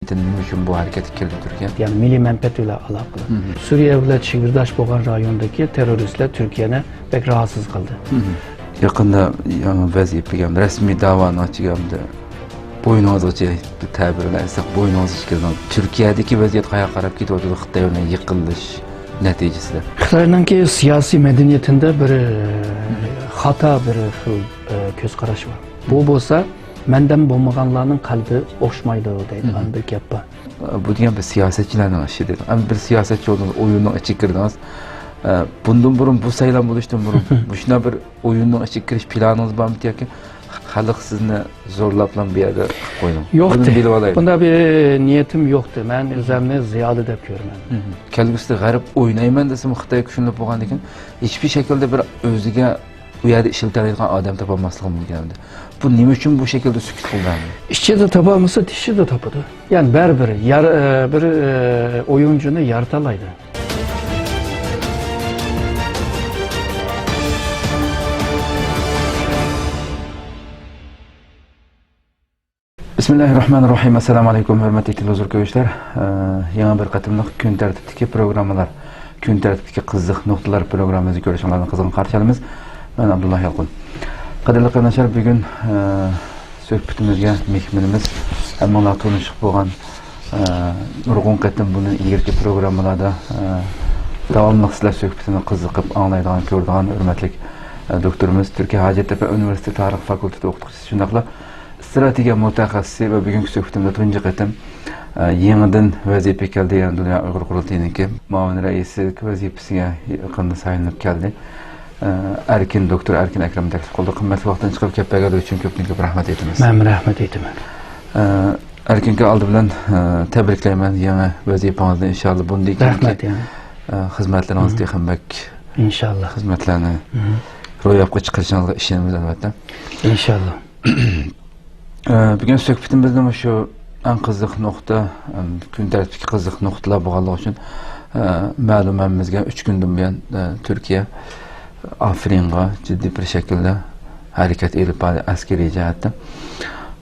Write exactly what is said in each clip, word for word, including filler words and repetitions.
نېمە ئۈچۈن بۇ ھەرىكەتكە كىردى تۈركىيە؟ يەنى مىللىي مەنپەئەت بىلەن ئالاقىلىق. مم. سۈرىيە بىلەن چېگرىداش بولغان رايوندىكى تېررورىستلار تۈركىيەنى بەك راھەتسىز قىلدى. مم. يېقىندا يېڭى ۋەزىپىگە رەسمىي داۋانىڭ ئىچىگە بوينىڭىزغىچە، تەبىر بىلەن ئېيتساق، بوينىڭىزغىچە كىردىڭىز. تۈركىيەدىكى ۋەزىيەت قاياققا قاراپ كېتىۋاتىدۇ؟ خىتاي بىلەن يېقىنلىشىش نەتىجىسىدە. خىتاينىڭكى سىياسىي مەدەنىيىتىدە بىر، ئە، خاتا بىر خىل، ئە، كۆز قاراش بار. بۇ بولسا مەندىن بولمىغانلارنىڭ قەلبى ئوخشىمايدۇ دەيدىغان بىر گەپ بار. بۇ دېگەن بىر سىياسەتچىلەرنىڭ ئىشى دېدى. ئەمما بىر سىياسەتچى بولدىڭىز، ئويۇننىڭ ئىچىگە كىردىڭىز. ئە، بۇندىن بۇرۇن، بۇ سايلام بولۇشتىن بۇرۇن مۇشۇنداق بىر ئويۇننىڭ ئىچىگە كىرىش پىلانىڭىز بارمىدى ياكى خەلق سىزنى زورلاپلا بۇ يەردە قىلىپ قويدىمۇ؟ يوقتى. بۇنى بىلىۋالايلى. بۇنداق بىر نىيىتىم يوقتى. مەن ئۆزۈمنى زىيالىي دەپ كۆرىمەن. مم. كەلگۈسىدە غەرب ئوينايمەن دېسىمۇ، خىتاي كۈچلىنىپ بولغاندىن كېيىن ھېچبىر شەكىلدە بىر ئۆزىگە ئۇ يەردە ئىشلىتەلەيدىغان ئادەم تاپالماسلىقى مۇمكىن ئەمدى. بۇ نېمە ئۈچۈن بۇ شەكىلدە سۈكۈت قىلدى ئەمدى؟ ئىچىدە تاپالمىسا، تىشىدا تاپىدۇ. يەنى بەرىبىر يار-، ئە، بىر، ئە، ئويۇنچۇنى يارىتالايدۇ. بىسمىللاھىررەھمانىررەھىم. ئەسسالامۇ ئەلەيكۇم، ھۆرمەتلىك تېلېۋىزور كۆرگۈچىلەر. ئە، يېڭى بىر قېتىملىق كۈن تەرتىپتىكى پروگراممىلار، كۈن تەرتىپتىكى قىزىق نۇقتىلار پروگراممىمىزنى كۆرۈشۈڭلارنى قىزغىن قارشى ئالىمىز. مەن ئابدۇللا يالقۇن. قەدىرلىك قېرىنداشلار، بۈگۈن، ئە، سۆھبىتىمىزگە مېھمىنىمىز ھەممىڭلار تونۇشلۇق بولغان، ئە، نۇرغۇن قېتىم بۇندىن ئىلگىرىكى پروگراممىلاردا، ئە، داۋاملىق سىلەر سۆھبىتىنى قىزىقىپ ئاڭلايدىغان، كۆرىدىغان ھۆرمەتلىك، ئە، دوكتورىمىز، تۈركىيە ھاجەتتەپە ئۇنىۋېرسىتېتى تارىخ فاكۇلتېتى ئوقۇتقۇچىسى، شۇنداقلا ئىستراتېگىيە مۇتەخەسسىسى ۋە بۈگۈنكى سۆھبىتىمىزدە تۇنجى قېتىم، ئە، يېڭىدىن ۋەزىپىگە كەلدى، يەنى دۇنيا ئۇيغۇر قۇرۇلتىيىنىڭكى مۇئاۋىن رەئىسلىك ۋەزىپىسىگە يېقىندا سايلىنىپ كەلدى. ئە، ئەركىن، دوكتور ئەركىن ئەكرەمنى تەكلىپ قىلدۇق. قىممەتلىك ۋاقتىنى چىقىرىپ كەپ بەرگەنلىكى ئۈچۈن كۆپتىن كۆپ رەھمەت ئېيتىمىز. مەنمۇ رەھمەت ئېيتىمەن. ئە، ئەركىنكا، ئالدى بىلەن، ئە، تەبرىكلەيمەن يېڭى ۋەزىپىڭىزنى. ئىنشاللا بۇندىن كېيىنكى، رەھمەت يەنە. ئە، خىزمەتلىرىڭىز تېخىمۇ بەك، ئىنشاللا، خىزمەتلەرنى روياپقا چىقىرىشىڭىزغا ئىشىنىمىز، ئەلۋەتتە. ئىنشاللا. ئە، بۈگۈن سۆھبىتىمىزنىڭ شۇ ئەڭ قىزىق نۇقتا، ئەم، كۈن تەرتىپتىكى قىزىق نۇقتىلار بولغانلىقى ئۈچۈن، ئە، مەلۇم ھەممىمىزگە ئۈچ كۈندىن بۇيان، ئە، تۈركىيە ئافرىنغا جىددىي بىر شەكىلدە ھەرىكەت ئېلىپ باردى ئەسكىرىي جەھەتتە.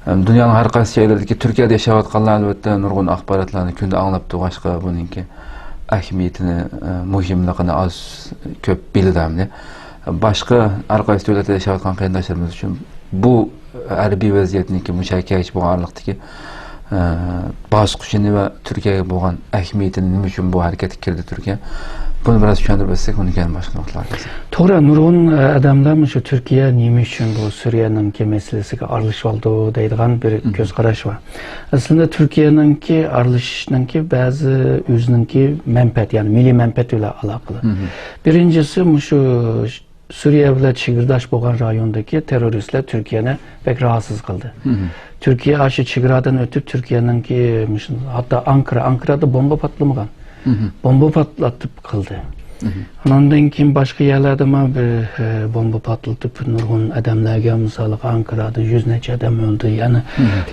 ئەم، دۇنيانىڭ ھەر قايسى جايلىرىدىكى، تۈركىيەدە ياشاۋاتقانلار ئەلۋەتتە نۇرغۇن ئاخباراتلارنى كۈندە ئاڭلاپ تۇرغاچقا، بۇنىڭكى ئەھمىيىتىنى، ئە، مۇھىملىقىنى ئاز كۆپ بىلىدۇ ئەمدى. باشقا ھەر قايسى دۆلەتتە ياشاۋاتقان قېرىنداشلىرىمىز ئۈچۈن بۇ ھەربىي ۋەزىيەتنىڭكى مۇشۇ ھېكايىچە بولغان ئارىلىقتىكى، ئە، باسقۇچىنى ۋە تۈركىيەگە بولغان ئەھمىيىتىنى، نېمە ئۈچۈن بۇ ھەرىكەتكە كىردى تۈركىيە، بۇنى بىراز چۈشەندۈرۈپ ئۆتسەك، ئۇنىڭ كېيىن باشقا نۇقتىلارغا كەلسەك. توغرا، نۇرغۇن، ئە، ئادەملەر مۇشۇ تۈركىيە نېمە ئۈچۈن بۇ سۈرىيەنىڭكى مەسىلىسىگە ئارىلىشىۋالىدۇ دەيدىغان بىر كۆز قاراش بار. ئەسلىدە تۈركىيەنىڭكى ئارىلىشىشنىڭكى بەزى ئۆزىنىڭكى مەنپەئەت، يەنى مىللىي مەنپەئەت بىلەن ئالاقىلىق. بىرىنچىسى، مۇشۇ سۈرىيە بىلەن چېگرىداش بولغان رايوندىكى تېررورىستلار تۈركىيەنى بەك راھەتسىز قىلدى. تۈركىيە ئاشۇ چېگرادىن ئۆتۈپ، تۈركىيەنىڭكى مۇشۇ، ھەتتا ئانكارا، ئانكارادا بومبا پاتلىمىغان. بومبا پاتلىتىپ قىلدى. ئاندىن كېيىن باشقا يەرلەردىمۇ بىر، ئە، بومبا پاتلىتىپ، نۇرغۇن ئادەملەرگە، مىسالغا، ئانكارادا يۈز نەچچە ئادەم ئۆلدى. يەنە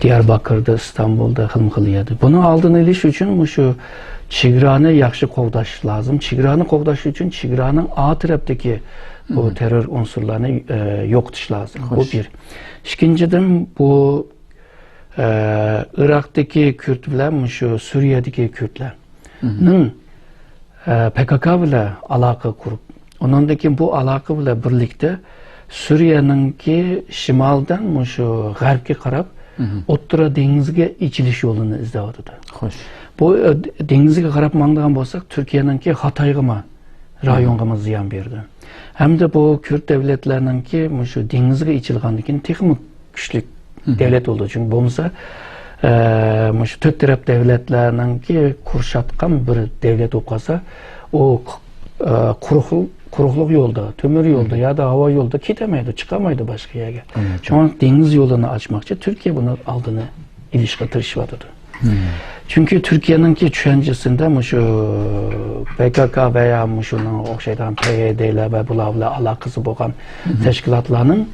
دىيارباكىردا، ئىستانبۇلدا، خىلمۇ خىل يەردە. بۇنىڭ ئالدىنى ئېلىش ئۈچۈن مۇشۇ چېگرانى ياخشى قوغداش لازىم. چېگرانى قوغداش ئۈچۈن چېگرانىڭ ئا تەرەپتىكى بۇ تېررور ئۇنسۇرلارنى، ئە، يوقىتىش لازىم. بۇ بىر. ئىككىنچىدىن، بۇ، ئە، ئىراقتىكى كۈرد بىلەن مۇشۇ سۈرىيەدىكى كۈردلەرنىڭ، ئە، پكك بىلەن ئالاقە قۇرۇپ، ئۇنىڭدىن كېيىن بۇ ئالاقە بىلەن بىرلىكتە سۈرىيەنىڭكى شىمالىدىن مۇشۇ غەربكە قاراپ ئوتتۇرا دېڭىزگە ئېچىلىش يولىنى ئىزدەۋاتىدۇ. خوش. بۇ، ئە، دېڭىزگە قاراپ ماڭىدىغان بولساق، تۈركىيەنىڭكى خاتايغىمۇ، رايونغىمۇ زىيان بېرىدۇ. ھەمدە بۇ كۈرد دۆلەتلەرنىڭكى مۇشۇ دېڭىزغا ئېچىلغاندىن كېيىن تېخىمۇ كۈچلۈك دۆلەت بولىدۇ. چۈنكى بولمىسا، ئە، مۇشۇ تۆت تەرەپ دۆلەتلەرنىڭكى قورشاتقان بىر دۆلەت بولۇپ قالسا، ئۇ، ئە، قۇرۇقلۇق، قۇرۇقلۇق يولدا، تۆمۈر يولدا يادا ھاۋا يولدا كېتەلمەيدۇ، چىقالمايدۇ باشقا يەرگە. شۇڭا دېڭىز يولىنى ئاچماقچى. تۈركىيە بۇنى ئالدىنى ئېلىشقا تىرىشىۋاتىدۇ. چۈنكى تۈركىيەنىڭكى چۈشەنچىسىندە مۇشۇ پكك ۋە يا مۇشۇنىڭغا ئوخشايدىغان پيدلەر ۋە بۇلار بىلەن ئالاقىسى بولغان تەشكىلاتلارنىڭ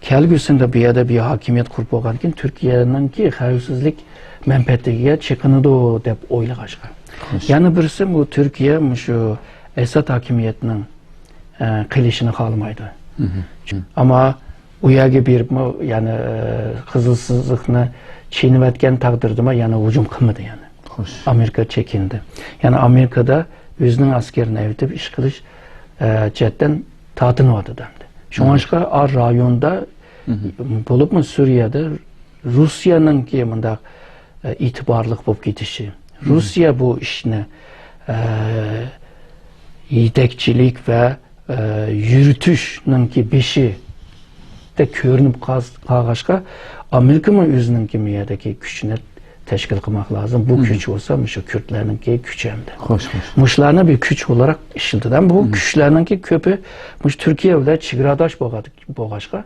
كەلگۈسىدە بۇ يەردە بىر ھاكىمىيەت قۇرۇپ بولغاندىن كېيىن تۈركىيەنىڭكى خەۋپسىزلىك مەنپەئەتىگە چېقىنىدۇ دەپ ئويلىغاچقا. يەنە بىرسى، بۇ تۈركىيە مۇشۇ ئەسەد ھاكىمىيەتنىڭ، ئە، قېلىشىنى خالىمايدۇ. ئەمما ئۇ يەرگە بېرىپمۇ، يەنى، ئە، قىزىل سىزىقنى چىينىۋەتكەن تەقدىردىمۇ يەنە ھۇجۇم قىلمىدى يەنى. ئامېرىكا چېكىندى. يەنى ئامېرىكىدا ئۆزىنىڭ ئەسكىرىنى ئەۋېتىپ ئىش قىلىش، ئە، جەھەتتىن تارتىنىۋاتىدۇ ئەمدى. شۇڭلاشقا ئا رايوندا بولۇپمۇ سۈرىيەدە روسىيەنىڭكى مۇنداق، ئە، ئېتىبارلىق بولۇپ كېتىشى، روسىيە بۇ ئىشنى، ئە، يېتەكچىلىك ۋە، ئە، يۈرۈتۈشنىڭكى بېشىدەك كۆرۈنۈپ قال-، قالغاچقا، ئامېرىكىمۇ ئۆزىنىڭكى مۇ يەردىكى كۈچىنى تەشكىل قىلماق لازىم. بۇ كۈچ بولسا مۇشۇ كۈردلەرنىڭكى كۈچى ئەمدى. خوش، خوش. مۇشۇلارنى بىر كۈچ ئولاراق ئىشلىتىدۇ. بۇ كۈچلەرنىڭكى كۆپى مۇشۇ تۈركىيە بىلەن چېگراداش بولغا-، بولغاچقا،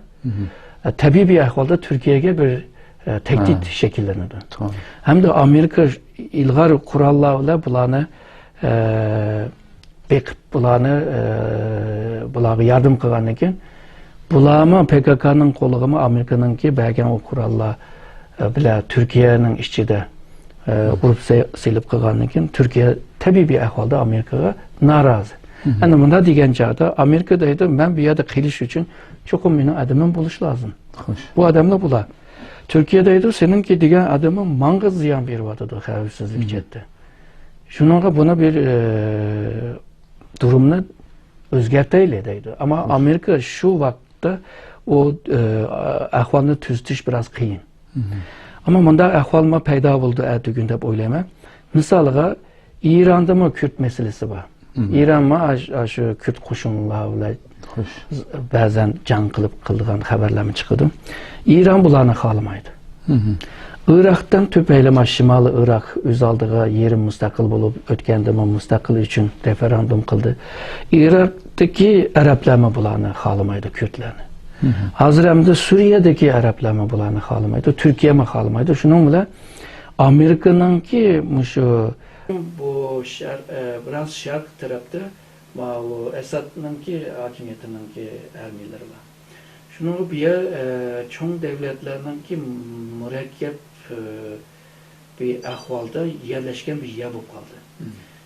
ئە، تەبىئىي بىر ئەھۋالدا تۈركىيەگە بىر، ئە، تەھدىت شەكىللىنىدۇ. ھەمدە ئامېرىكا ئىلغار قوراللار بىلەن بۇلارنى، ئە، بېقىپ، بۇلارنى، ئە، بۇلارغا ياردەم قىلغاندىن كېيىن، بۇلارمۇ پككنىڭ قولىغىمۇ ئامېرىكىنىڭكى بەرگەن ئۇ قوراللار، ئە، بىلەن تۈركىيەنىڭ ئىچىدە، ئە، ئۇرۇپ سېلىپ قىلغاندىن كېيىن، تۈركىيە تەبىئىي بىر ئەھۋالدا ئامېرىكىغا نارازى. ئەمدى مۇنداق دېگەن چاغدا ئامېرىكا دەيدۇ، مەن بۇ يەردە قېلىش ئۈچۈن چوقۇم مېنىڭ ئادىمىم بولۇشى لازىم. بۇ ئادەملەر بۇلار. تۈركىيە دەيدۇ، سېنىڭكى دېگەن ئادىمىڭ ماڭا زىيان بېرىۋاتىدۇ خەۋپسىزلىك جەھەتتە. شۇنىڭغا بۇنى بىر، ئە، دۇرۇمنى ئۆزگەرتەيلى دەيدۇ. ئەمما ئامېرىكا شۇ ۋاقىتتا ئۇ، ئە، ئەھۋالنى تۈزىتىش بىراز قىيىن. ئەمما مۇنداق ئەھۋالمۇ پەيدا بولدى ئەتىگۈن دەپ ئويلايمەن. مىسالغا، ئىراندىمۇ كۈرد مەسىلىسى بار. ئىرانمۇ ئاش-، ئاشۇ كۈرد قوشۇنلار بىلەن بەزەن جەڭ قىلىپ قىلىدىغان خەۋەرلەرمۇ چىقىدۇ. ئىران بۇلارنى خالىمايدۇ. ئىراقتىن تۈپەيلى مانا شىمالىي ئىراق ئۆز ئالدىغا يېرىم مۇستەقىل بولۇپ، ئۆتكەندىمۇ مۇستەقىل ئۈچۈن رېفېرېندۇم قىلدى. ئىراقتىكى ئەرەبلەرمۇ بۇلارنى خالىمايدۇ، كۈردلەرنى. ھازىر ئەمدى سۈرىيەدىكى ئەرەبلەرمۇ بۇلارنى خالىمايدۇ، تۈركىيەمۇ خالىمايدۇ. شۇنىڭ بىلەن ئامېرىكىنىڭكى مۇشۇ بۇ شەر-، ئە، بىراز شەرق تەرەپتە ماۋۇ ئەسەدنىڭكى ھاكىمىيىتىنىڭكى ھەربىيلىرى بار. شۇنىڭغا بۇ يەر، ئە، چوڭ دۆلەتلەرنىڭكى مۇرەككەپ، ئە، بىر ئەھۋالدا يەرلەشكەن بىر يەر بولۇپ قالدى.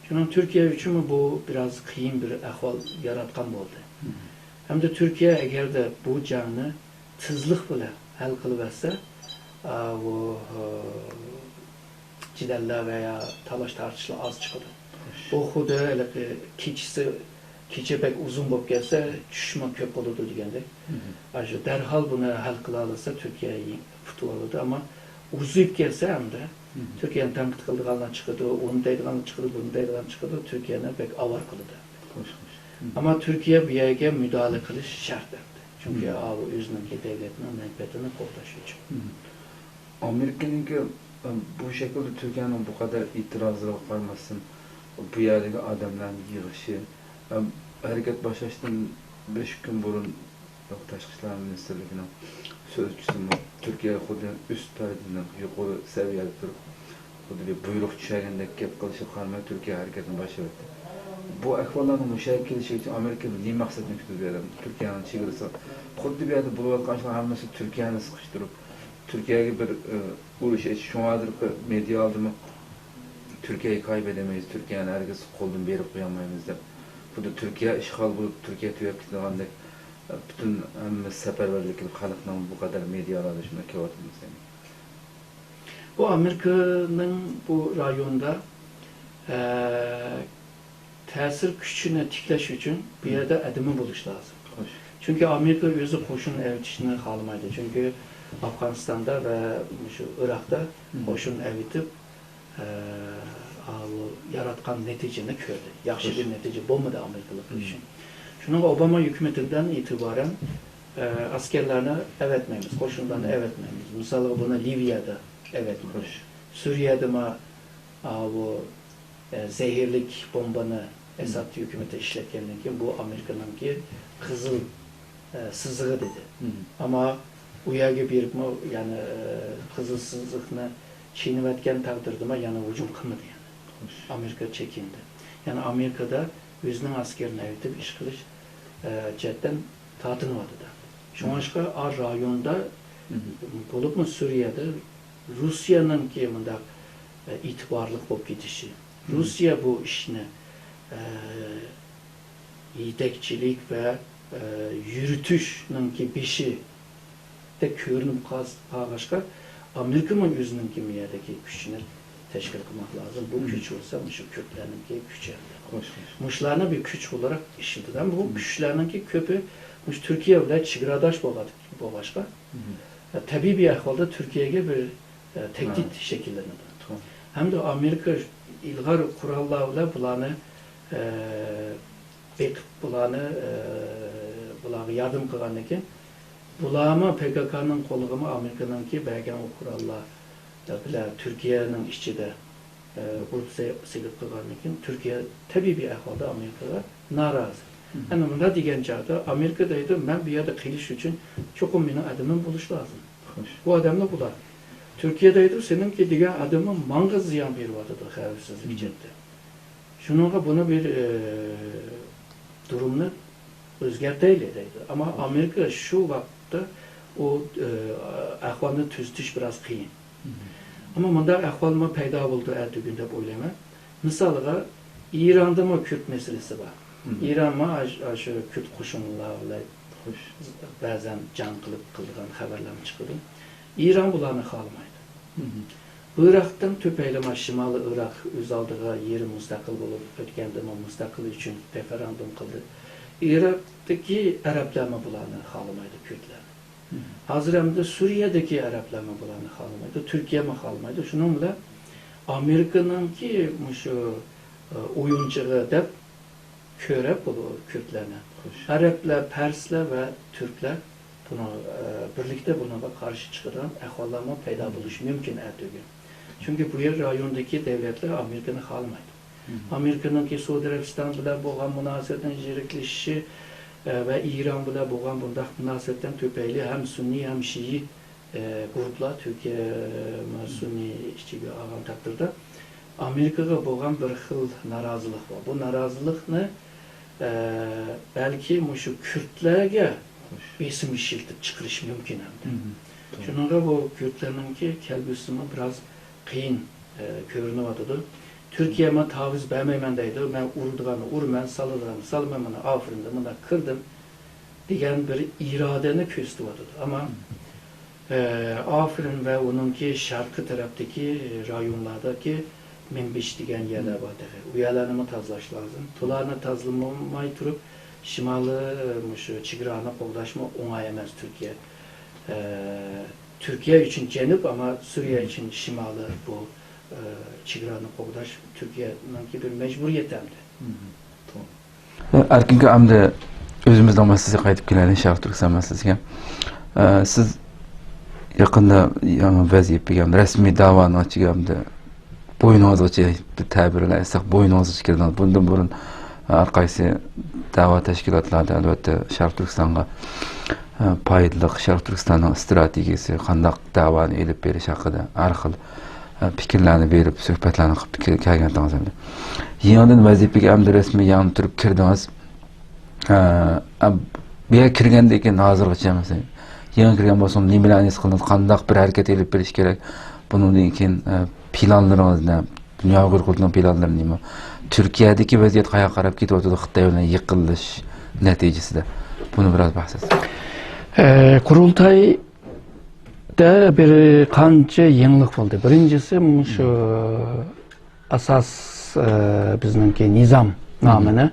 شۇنىڭ تۈركىيە ئۈچۈنمۇ بۇ بىراز قىيىن بىر ئەھۋال ياراتقان بولدى. ھەمدە تۈركىيە ئەگەردە بۇ جەڭنى تېزلىق بىلەن ھەل قىلىۋەتسە، ئا، بۇ، ئا، جېدەللەر ۋە يا تالاش-تارتىشلار ئاز چىقىدۇ. بۇ خۇددى ھېلىقى كېچىسى، كېچە بەك ئۇزۇن بولۇپ كەتسە، چۈشمۇ كۆپ بولىدۇ دېگەندەك. ئاشۇ دەرھال بۇنى ھەل قىلالىسا، تۈركىيە يېڭ-، پۇتۇۋالىدۇ. ئەمما ئۇزىيىپ كەتسە ئەمدى، تۈركىيەنى تەنقىد قىلىدىغانلار چىقىدۇ، ئۇنى دەيدىغانلار چىقىدۇ، بۇنى دەيدىغان چىقىدۇ، تۈركىيەنى بەك ئاۋارە قىلىدۇ. ئەمما تۈركىيە بۇ يەرگە مۇداخىلە قىلىش شەرت ئەمدى. چۈنكى ئاۋۇ ئۆزىنىڭكى دۆلىتىنىڭ مەنپەئەتىنى قوغداش ئۈچۈن. ئامېرىكىنىڭكى، ئە، بۇ شەكىلدە تۈركىيەنىڭ بۇ قەدەر ئېتىرازلىرىغا قارىماستىن، بۇ يەردىكى ئادەملەرنى يىغىشى، ئە، ھەرىكەت باشلاشتىن بەش كۈن بۇرۇن تاشقى ئىشلار مىنىستىرلىكىنىڭ سۆزچىسىمۇ تۈركىيە خۇددى ئۈست پەردىنىڭ يۇقىرى سەۋىيەدە تۇرۇپ، خۇددى بىر بۇيرۇق چۈشۈرگەندەك گەپ قىلىشىغا قارىماي، تۈركىيە ھەرىكەتنى باشلىۋەتتى. بۇ ئەھۋاللارنىڭ مۇشۇ يەرگە كېلىشى ئۈچۈن ئامېرىكا نېمە مەقسەتنى كۈتىدۇ بۇ يەردە؟ تۈركىيەنىڭ چېگرىسى خۇددى بۇ يەردە بولۇۋاتقان ئىشلار ھەممىسى تۈركىيەنى سىقىشتۇرۇپ، تۈركىيەگە بىر، ئە، ئۇرۇش ئېچىش. شۇڭا ھازىرقى مېدىيا ئالدىمۇ تۈركىيەگە كايىپ ئەدەمەيمىز، تۈركىيەنى ھەرگىز قولدىن بېرىپ قويالمايمىز دەپ، خۇددى تۈركىيە ئىشغال بولۇپ، تۈركىيە تۈگەپ كېتىدىغاندەك، پۈتۈن ھەممە سەپەرۋەرلىك قىلىپ، خەلقنىڭ بۇ قەدەر مېدىيالاردا شۇنداق كېلىۋاتىدۇ دېسەم. بۇ ئامېرىكىنىڭ بۇ رايوندا، ئە، تەسىر كۈچىنى تىكلەش ئۈچۈن بۇ يەردە ئادىمى بولۇش لازىم. خوش. چۈنكى ئامېرىكا ئۆزى قوشۇن ئەۋېتىشنى خالىمايدۇ. چۈنكى ئافغانىستاندا ۋە مۇشۇ ئىراقتا قوشۇن ئەۋېتىپ، ئە، ئاۋۇ ياراتقان نەتىجىنى كۆردى. ياخشى بىر نەتىجە بولمىدى ئامېرىكىلىق ئۈچۈن. شۇنىڭغا ئوباما ھۆكۈمىتىدىن ئېتىبارەن، ئە، ئەسكەرلەرنى ئەۋەتمەيمىز، قوشۇنلارنى ئەۋەتمەيمىز. مىسالغا، بۇنى لىۋىيەدە ئەۋەتمىدى. خوش. سۈرىيەدىمۇ، ئاۋۇ، ئە، زەھەرلىك بومبىنى ئەسەد ھۆكۈمىتى ئىشلەتكەندىن كېيىن، بۇ ئامېرىكىنىڭكى قىزىل، ئە، سىزىقى دېدى. ئەمما ئۇ يەرگە بېرىپمۇ، يەنى، ئە، قىزىل سىزىقنى چىينىۋەتكەن تەقدىردىمۇ يەنە ھۇجۇم قىلمىدى يەنە. خوش. ئامېرىكا چېكىندى. يەنى ئامېرىكىدا ئۆزىنىڭ ئەسكىرىنى ئەۋېتىپ ئىش قىلىش، ئە، جەھەتتىن تارتىنىۋاتىدۇ. شۇڭلاشقا ئا رايوندا بولۇپمۇ سۈرىيەدە روسىيەنىڭكى مۇنداق، ئە، ئېتىبارلىق بولۇپ كېتىشى، روسىيە بۇ ئىشنى، ئە، يېتەكچىلىك ۋە، ئە، يۈرۈتۈشنىڭكى بېشىدەك كۆرۈنۈپ قال-، قالغاچقا، ئامېرىكىمۇ ئۆزىنىڭكى مۇ يەردىكى كۈچىنى تەشكىل قىلماق لازىم. بۇ كۈچ بولسا مۇشۇ كۈردلەرنىڭكى كۈچى. خوش، خوش. مۇشۇلارنى بىر كۈچ ئولاراق ئىشلىتىدۇ. ئەمما بۇ كۈچلەرنىڭكى كۆپى مۇشۇ تۈركىيە بىلەن چېگراداش بولغان، بولغاچقا، تەبىئىي بىر ئەھۋالدا تۈركىيەگە بىر، ئە، تەھدىت شەكىللىنىدۇ. ھەمدە ئامېرىكا ئىلغار قوراللار بىلەن بۇلارنى، ئە، بېقىپ، بۇلارنى، ئە، بۇلارغا ياردەم قىلغاندىن كېيىن، بۇلارمۇ پككنىڭ قولىغىمۇ ئامېرىكىنىڭكى بەرگەن ئۇ قوراللار بىلەن تۈركىيەنىڭ ئىچىدە، ئە، ئۇرۇپ سە-، سېلىپ قىلغاندىن كېيىن، تۈركىيە تەبىئىي بىر ئەھۋالدا ئامېرىكىغا نارازى. ئەمما مۇنداق دېگەن چاغدا ئامېرىكا دەيدۇ، مەن بۇ يەردە قېلىش ئۈچۈن چوقۇم مېنىڭ ئادىمىم بولۇشى لازىم. خوش. بۇ ئادەمنى بۇلار. تۈركىيە دەيدۇ، سېنىڭكى دېگەن ئادىمىڭ ماڭا زىيان بېرىۋاتىدۇ خەۋپسىزلىك جەھەتتە. شۇنىڭغا بۇنى بىر، ئە، دۇرۇمنى ئۆزگەرتەيلى دەيدۇ. ئەمما ئامېرىكا شۇ ۋاقىتتا ئۇ، ئە، ئەھۋالنى تۈزىتىش بىراز قىيىن. ئەمما مۇنداق ئەھۋالمۇ پەيدا بولىدۇ ئەتىگۈن دەپ ئويلايمەن. مىسالغا، ئىراندىمۇ كۈرد مەسىلىسى بار. ئىرانمۇ ئاش-، ئاشۇ كۈرد قوشۇنلار بىلەن بەزەن جەڭ قىلىپ قىلىدىغان خەۋەرلەرمۇ چىقىدۇ. ئىران بۇلارنى خالىمايدۇ. ئىراقتىن تۈپەيلىمۇ شىمالىي ئىراق ئۆز ئالدىغا يېرىم مۇستەقىل بولۇپ ئۆتكەندىمۇ مۇستەقىل ئۈچۈن رېفېرېندۇم قىلدى. ئىراقتىكى ئەرەبلەرمۇ بۇلارنى خالىمايدۇ، كۈردلەرنى. ھازىر ئەمدى سۈرىيەدىكى ئەرەبلەرمۇ بۇلارنى خالىمايدۇ، تۈركىيەمۇ خالىمايدۇ. شۇنىڭ بىلەن ئامېرىكىنىڭكى مۇشۇ، ئە، ئويۇنچۇقى دەپ كۆرۈپ بولىدۇ كۈردلەرنى. خوش. ئەرەبلەر، پەرسلەر ۋە تۈركلەر بۇنىڭ، ئە، بىرلىكتە بۇنىڭغا قارشى چىقىدىغان ئەھۋاللارمۇ پەيدا بولۇشى مۇمكىن ئەتىگۈن. چۈنكى بۇ يەر رايوندىكى دەۋلەتلەر ئامېرىكىنى خالىمايدۇ. ئامېرىكىنىڭكى سئۇدى ئەرەبىستان بىلەن بولغان مۇناسىۋەتنىڭ يىرىكلىشىشى، ئە، ۋە ئىران بىلەن بولغان بۇنداق مۇناسىۋەتتىن تۈپەيلى ھەم سۈنئىي، ھەم شىئى، ئە، گۇرۇپلار تۈركىيە، مە، سۈنئىي ئىچىگە ئالغان تەقدىردە، ئامېرىكىغا بولغان بىر خىل نارازىلىق بار. بۇ نارازىلىقنى، ئە، بەلكى مۇشۇ كۈردلەرگە بېسىم ئىشلىتىپ چىقىرىشى مۇمكىن ئەمدى. شۇنىڭغا بۇ كۈردلەرنىڭكى كەلگۈسىمۇ بىراز قىيىن، ئە، كۆرۈنۈۋاتىدۇ. تۈركىيە مەن تاۋۇز بەرمەيمەن دەيدۇ، مەن ئۇرىدىغاننى ئۇرىمەن، سالىدىغاننى سالىمەن، مانا ئافرىندا مۇنداق كىردىم دېگەن بىر ئىرادىنى كۆرسىتىۋاتىدۇ. ئەمما، ئە، ئافرىن ۋە ئۇنىڭكى شەرقىي تەرەپتىكى رايونلاردىكى مىنبىچ دېگەن يەرلەر بار تېخى. ئۇ يەرلەرنىمۇ تازىلاش لازىم. بۇلارنى تازىلىماي تۇرۇپ، شىمالىي، ئە، مۇشۇ چېگرانى قوغداشمۇ ئوڭاي ئەمەس تۈركىيە، ئە، تۈركىيە ئۈچۈن جەنۇب، ئەمما سۈرىيە ئۈچۈن شىمالىي بۇ، ئە، چېگرانى قوغداش تۈركىيەنىڭكى بىر مەجبۇرىيىتى ئەمدى. ئەركىنكا، ئەمدى ئۆزىمىزنىڭ مەسىلىسىگە قايتىپ كېلەيلى، شەرقىي تۈركىستان مەسىلىسىگە. ئە، سىز يېقىندا يەنە ۋەزىپىگە، رەسمىي دەۋانىڭ ئىچىگە ئەمدى بوينىڭىزغىچە، بىر تەبىر بىلەن ئېيتساق، بوينىڭىزغىچە كىردىڭىز. بۇندىن بۇرۇن ھەر قايسى دەۋا تەشكىلاتلاردا، ئەلۋەتتە، شەرقىي تۈركىستانغا، ئە، پايدىلىق، شەرقىي تۈركىستاننىڭ ئىستراتېگىيىسى، قانداق دەۋانى ئېلىپ بېرىش ھەققىدە ھەر خىل، ئە، پىكىرلەرنى بېرىپ، سۆھبەتلەرنى قىلىپ كەل-، كەلگەنتىڭىز ئەمدى. يېڭىدىن ۋەزىپىگە ئەمدى رەسمىي يېڭى تۇرۇپ كىردىڭىز. ئە، ئە، بۇ يەرگە كىرگەندىن كېيىن ھازىرغىچە، مەسىلەن، يېڭى كىرگەن بولسىڭىز، نېمىلەرنى ھېس قىلدىڭىز؟ قانداق بىر ھەرىكەت ئېلىپ بېرىش كېرەك؟ بۇنىڭدىن كېيىن، ئە، پىلانلىرىڭىز نە؟ دۇنيا ئۇيغۇر قۇرۇلتىيىنىڭ پىلانلىرى نېمە؟ تۈركىيەدىكى ۋەزىيەت قاياققا قاراپ كېتىۋاتىدۇ؟ خىتاي بىلەن يېقىنلىشىش نەتىجىسىدە. بۇنى بىراز بەھس ئەتسەك. ئە، قۇرۇلتايدا بىر قانچە يېڭىلىق بولدى. بىرىنچىسى، مۇشۇ ئاساس، ئە، بىزنىڭكى نىزام نامىنى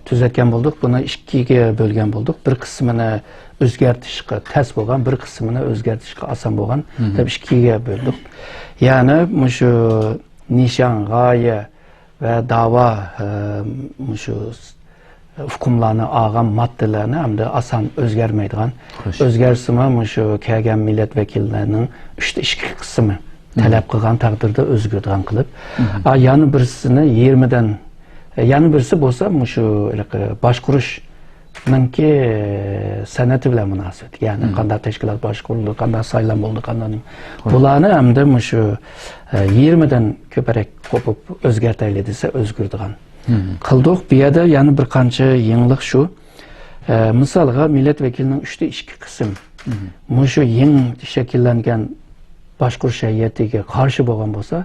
تۈزەتكەن بولدۇق. بۇنى ئىككىگە بۆلگەن بولدۇق. بىر قىسمىنى ئۆزگەرتىشقا تەس بولغان، بىر قىسمىنى ئۆزگەرتىشقە ئاسان بولغان دەپ ئىككىگە بۆلدۇق. يەنى مۇشۇ نىشان، غايە ۋە داۋا، ئە، مۇشۇ ئۇقۇملارنى ئالغان ماددىلارنى ئەمدى ئاسان ئۆزگەرمەيدىغان، ئۆزگەرسىمۇ مۇشۇ كەلگەن مىللەت ۋەكىللىرىنىڭ ئۈچتە ئىككى قىسمى تەلەپ قىلغان تەقدىردە ئۆزگىرىدىغان قىلىپ، ئا، يەنە بىرسىنى يېرىمىدىن، يەنە بىرسى بولسا مۇشۇ ھېلىقى باشقۇرۇشنىڭكى سەنئىتى بىلەن مۇناسىۋەتلىك. يەنى قانداق تەشكىلات باشقۇرۇلىدۇ، قانداق سايلام بولىدۇ، قانداق نېمە. بۇلارنى ئەمدى مۇشۇ، ئە، يېرىمىدىن كۆپرەك قوپۇپ ئۆزگەرتەيلى دېسە ئۆزگىرىدىغان قىلدۇق. بۇ يەردە يەنە بىر قانچە يېڭىلىق شۇ. ئە، مىسالغا، مىللەت ۋەكىلىنىڭ ئۈچتە ئىككى قىسىم مۇشۇ يېڭى شەكىللەنگەن باشقۇرۇش ھەيئىتىگە قارشى بولغان بولسا،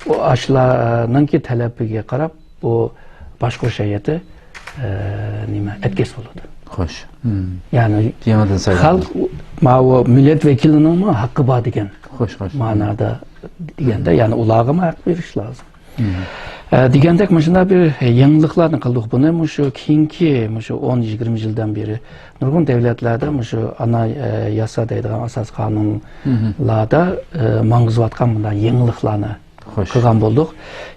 ئۇ ئاشۇلارنىڭكى تەلىپىگە قاراپ بۇ باشقۇرۇش ھەيئىتى، ئە، نېمە، ئەتكەس بولىدۇ. خوش. يەنى يېڭىدىن سايلانغان. خەلق، ماۋۇ مىللەت ۋەكىلىنىڭمۇ ھەققى بار دېگەن خوش، خوش. مەنادا دېگەندە، يەنى ئۇلارغىمۇ ھەق بېرىش لازىم. ئە، دېگەندەك، مۇشۇنداق بىر يېڭىلىقلارنى قىلدۇق. بۇنى مۇشۇ كېيىنكى، مۇشۇ ئون يىگىرمە يىلدىن بېرى نۇرغۇن دۆلەتلەردە مۇشۇ ئانا، ئە، ياسا دەيدىغان ئاساسىي قانۇنلاردا، ئە، ماڭغۇزۇۋاتقان بۇنداق يېڭىلىقلارنى قىلغان بولدۇق.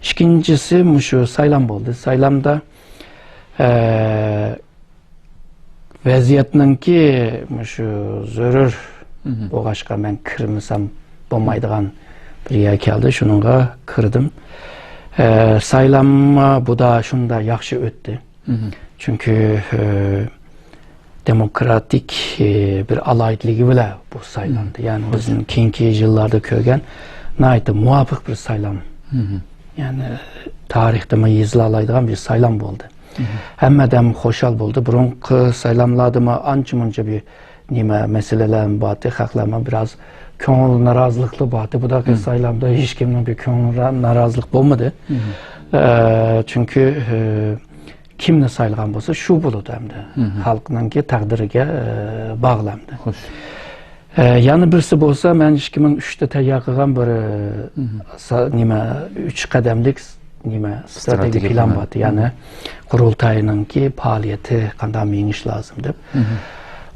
ئىككىنچىسى، مۇشۇ سايلام بولدى. سايلامدا، ئە، ۋەزىيەتنىڭكى مۇشۇ زۆرۈر بولغاچقا، مەن كىرمىسەم بولمايدىغان بىر يەر كەلدى. شۇنىڭغا كىردىم. ئە، سايلام بۇدا شۇنداق ياخشى ئۆتتى. چۈنكى، ئە، دېموكراتىك، ئە، بىر ئالاھىدىلىكى بىلەن بۇ سايلاندى. يەنى بىزنىڭ كېيىنكى يىللاردا كۆرگەن ناھايىتى مۇۋاپىق بىر سايلام. يەنى تارىختىمۇ يېزىلالايدىغان بىر سايلام بولدى. ھەممە ئادەم خۇشال بولدى. بۇرۇنقى سايلاملاردىمۇ ئانچە-مۇنچە بىر نېمە مەسىلىلەر بارتى، خەقلەرمۇ بىراز كۆڭۈل نارازىلىقلىرى بارتى. بۇداقى سايلامدا ھېچكىمنىڭ بىر كۆڭلى را-، نارازىلىق بولمىدى. ئە، چۈنكى، ئە، كىمنى سايلىغان بولسا، شۇ بولىدۇ ئەمدى. خەلقنىڭكى تەقدىرىگە، ئە، باغلىندى. ئە، يەنە بىرسى بولسا، مەن ئىككى مىڭ ئۈچتە تەييار قىلغان بىر، ئە، سا-، نېمە، ئۈچ قەدەملىك، نېمە، ستراتېگىيە پىلان بارتى. يەنى قۇرۇلتاينىڭكى پائالىيىتى قانداق مېڭىش لازىم دەپ.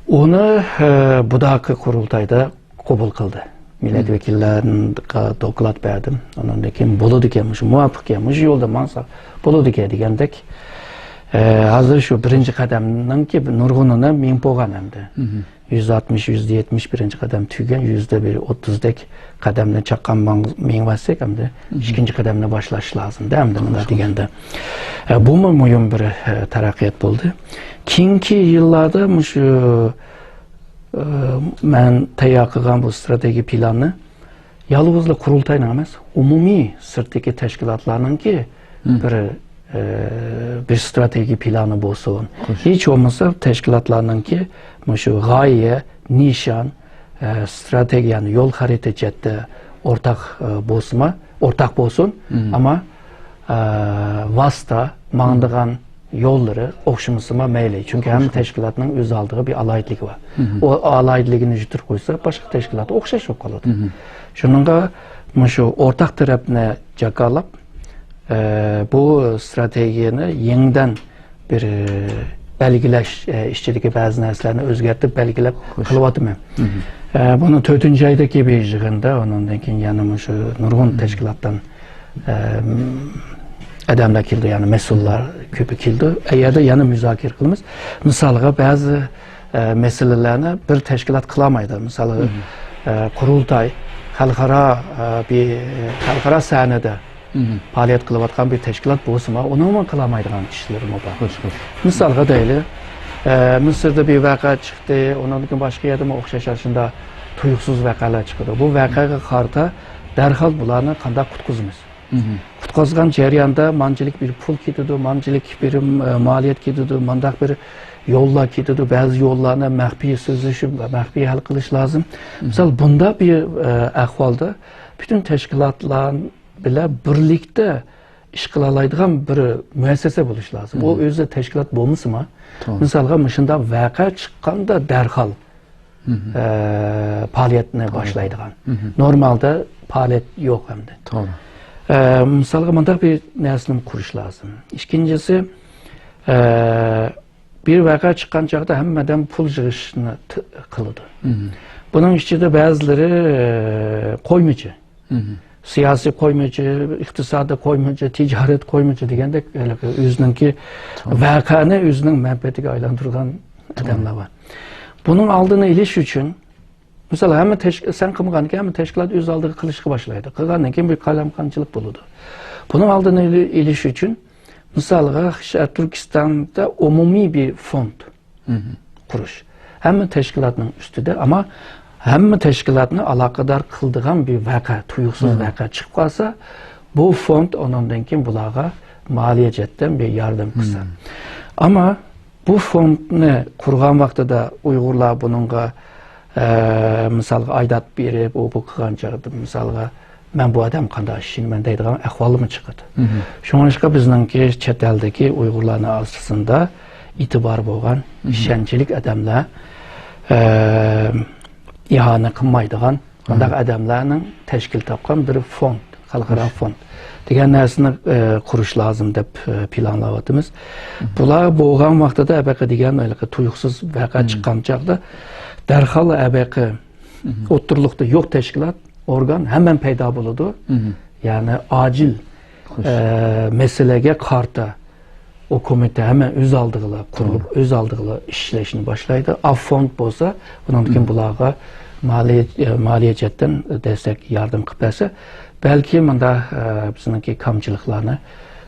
ئۇنى، ئە، بۇداقى قۇرۇلتايدا قوبۇل قىلدى. مىللەت ۋەكىللىرىگە دوكلات بەردىم. ئۇنىڭدىن كېيىن بولىدىكەن، مۇشۇ مۇۋاپىقكەن، مۇشۇ يولدا ماڭسا بولىدىكەن دېگەندەك. ئە، ھازىر شۇ بىرىنچى قەدەمنىڭكى نۇرغۇنىنى مېڭىپ بولغان ئەمدى. يۈز ئاتمىش، يۈزدە يەتمىش بىرىنچى قەدەم تۈگىگەن، يۈزدە بىر ئوتتۇزدەك قەدەمنى چاققان ماڭ-، مېڭىۋەتسەك، ئەمدى ئىككىنچى قەدەمنى باشلاش لازىمدا، ئەمدى مۇنداق دېگەندە. ئە، بۇمۇ مۇھىم بىر، ئە، تەرەققىيات بولدى. كېيىنكى يىللاردا مۇشۇ، ئە، مەن تەييار قىلغان بۇ ستراتېگىيە پىلاننى يالغۇزلا قۇرۇلتاينىڭ ئەمەس، ئومۇمىي سىرتتىكى تەشكىلاتلارنىڭكى بىر، ئە، بىر ستراتېگىيە پىلانى بولسۇن. ھېچ بولمىسا تەشكىلاتلارنىڭكى مۇشۇ غايە، نىشان، ئە، ستراتېگىيەنى يول خەرىتە جەھەتتە ئورتاق، ئە، بولسىما، ئورتاق بولسۇن. ئەمما، ئە، ۋاسىتە، ماڭىدىغان يوللىرى ئوخشىمىسىمۇ مەيلى. چۈنكى ھەممە تەشكىلاتنىڭ ئۆز ئالدىغا بىر ئالاھىدىلىكى بار. ئۇ ئالاھىدىلىكىنى يىتتۈرۈپ قويسا، باشقا تەشكىلات ئوخشاش بولۇپ قالىدۇ. شۇنىڭغا مۇشۇ ئورتاق تەرەپنى جاكارلاپ، ئە، بۇ ستراتېگىيەنى يېڭىدىن بىر، ئە، بەلگىلەش، ئە، ئىچىدىكى بەزى نەرسىلەرنى ئۆزگەرتىپ بەلگىلەپ قىلىۋاتىمەن. ئە، بۇنىڭ تۆتىنچى ئايدىكى بىر يىغىندا، ئۇنىڭدىن كېيىن يەنە مۇشۇ نۇرغۇن تەشكىلاتتىن ئەم، ئادەملەر كېلىدۇ، يەنى مەسئۇللار كۆپى كېلىدۇ. ئەگەردە يەنە مۇزاكىرە قىلىمىز. مىسالغا، بەزى، ئە، مەسىلىلەرنى بىر تەشكىلات قىلالمايدۇ. مىسالى، ئە، قۇرۇلتاي خەلقئارا، ئە، بىر، خەلقئارا سەھنىدە پائالىيەت قىلىۋاتقان بىر تەشكىلات بولسىمۇ، ئۇنىڭمۇ قىلالمايدىغان ئىشلىرىمۇ بار. مىسالغا دەيلى، ئە، مىسىردا بىر ۋەقە چىقتى، ئۇنىڭدىن كېيىن باشقا يەردىمۇ ئوخشاش ئاشۇنداق تۇيۇقسىز ۋەقەلەر چىقىدۇ. بۇ ۋەقەگە قارىتا دەرھال بۇلارنى قانداق قۇتقۇزىمىز؟ قۇتقۇزغان جەرياندا مانچىلىك بىر پۇل كېتىدۇ، مانچىلىك بىر، ئە، مالىيەت كېتىدۇ، مانداق بىر يوللار كېتىدۇ، بەزى يوللارنى مەخپىي سۆزلىشىپ، مەخپىي ھەل قىلىش لازىم. مىسال، بۇنداق بىر، ئە، ئەھۋالدا پۈتۈن تەشكىلاتلار بىلەن بىرلىكتە ئىش قىلالايدىغان بىر مۇئەسسەسە بولۇش لازىم. ئۇ ئۆزى تەشكىلات بولمىسىمۇ، مىسالغا، مۇشۇنداق ۋەقە چىققاندا دەرھال ئە، پائالىيەتنى باشلايدىغان. نورمالدا پائالىيەت يوق ئەمدى. توغرا. ئە، مىسالغا، مۇنداق بىر نەرسىنى قۇرۇش لازىم. ئىككىنچىسى، ئە، بىر ۋەقە چىققان چاغدا ھەممە ئادەم پۇل يىغىشنى ت-، قىلىدۇ. بۇنىڭ ئىچىدە بەزىلىرى، ئە، قويمىچى. سىياسىي قويمىچى، ئىقتىسادىي قويمىچى، تىجارەت قويمىچى دېگەندەك، ھېلىقى ئۆزىنىڭكى ۋەقەنى ئۆزىنىڭ مەنپەئەتىگە ئايلاندۇرغان ئادەملەر بار. بۇنىڭ ئالدىنى ئېلىش ئۈچۈن، مىسال، ھەممە تەشك-، سەن قىلمىغاندىكىن، ھەممە تەشكىلات ئۆز ئالدىغا قىلىشقا باشلايدۇ. قىلغاندىن كېيىن بىر قالايمىقانچىلىق بولىدۇ. بۇنىڭ ئالدىنى ئېلى-، ئېلىش ئۈچۈن، مىسالغا، شەرقىي تۈركىستاندا ئومۇمىي بىر فوند قۇرۇش. ھەممە تەشكىلاتنىڭ ئۈستىدە، ئەمما ھەممە تەشكىلاتنى ئالاقىدار قىلىدىغان بىر ۋەقە، تۇيۇقسىز ۋەقە چىقىپ قالسا، بۇ فوند ئۇنىڭدىن كېيىن بۇلارغا مالىيە جەھەتتىن بىر ياردەم قىلسا. ئەمما بۇ فوندنى قۇرغان ۋاقتىدا ئۇيغۇرلار بۇنىڭغا، ئە، مىسالغا، ئايدات بېرىپ، ئۇ بۇ قىلغان چاغدا، مىسالغا، مەن بۇ ئادەم قانداق ئىشىنىمەن دەيدىغان ئەھۋالمۇ چىقىدۇ. شۇڭلاشقا بىزنىڭكى چەت ئەلدىكى ئۇيغۇرلارنىڭ ئارىسىدا ئېتىبارى بولغان، ئىشەنچلىك ئادەملەر، ئە، ئىھانە قىلمايدىغان، مۇنداق ئادەملەرنىڭ تەشكىل تاپقان بىر فوند، خەلقئارا فوند دېگەن نەرسىنى، ئە، قۇرۇش لازىم دەپ، ئە، پىلانلاۋاتىمىز. بۇلار بولغان ۋاقتىدا ئەبەقە دېگەن ھېلىقى تۇيۇقسىز ۋەقە چىققان چاغدا دەرھال ئەبەقە ئوتتۇرىلىقتا يوق تەشكىلات، ئورگان ھەممە پەيدا بولىدۇ. يەنى ئاجىل، ئە، مەسىلىگە قارىتا ئۇ كومىتېت ھەممە ئۆز ئالدىغىلا قۇرۇلۇپ، ئۆز ئالدىغىلا ئىشلەشنى باشلايدۇ. ئاف فوند بولسا، بۇنىڭدىن كېيىن بۇلارغا مالىيە، ئە، مالىيە جەھەتتىن دەستەك ياردەم قىلىپ بەرسە، بەلكى مۇندا، ئە، بىزنىڭكى كامچىلىقلارنى،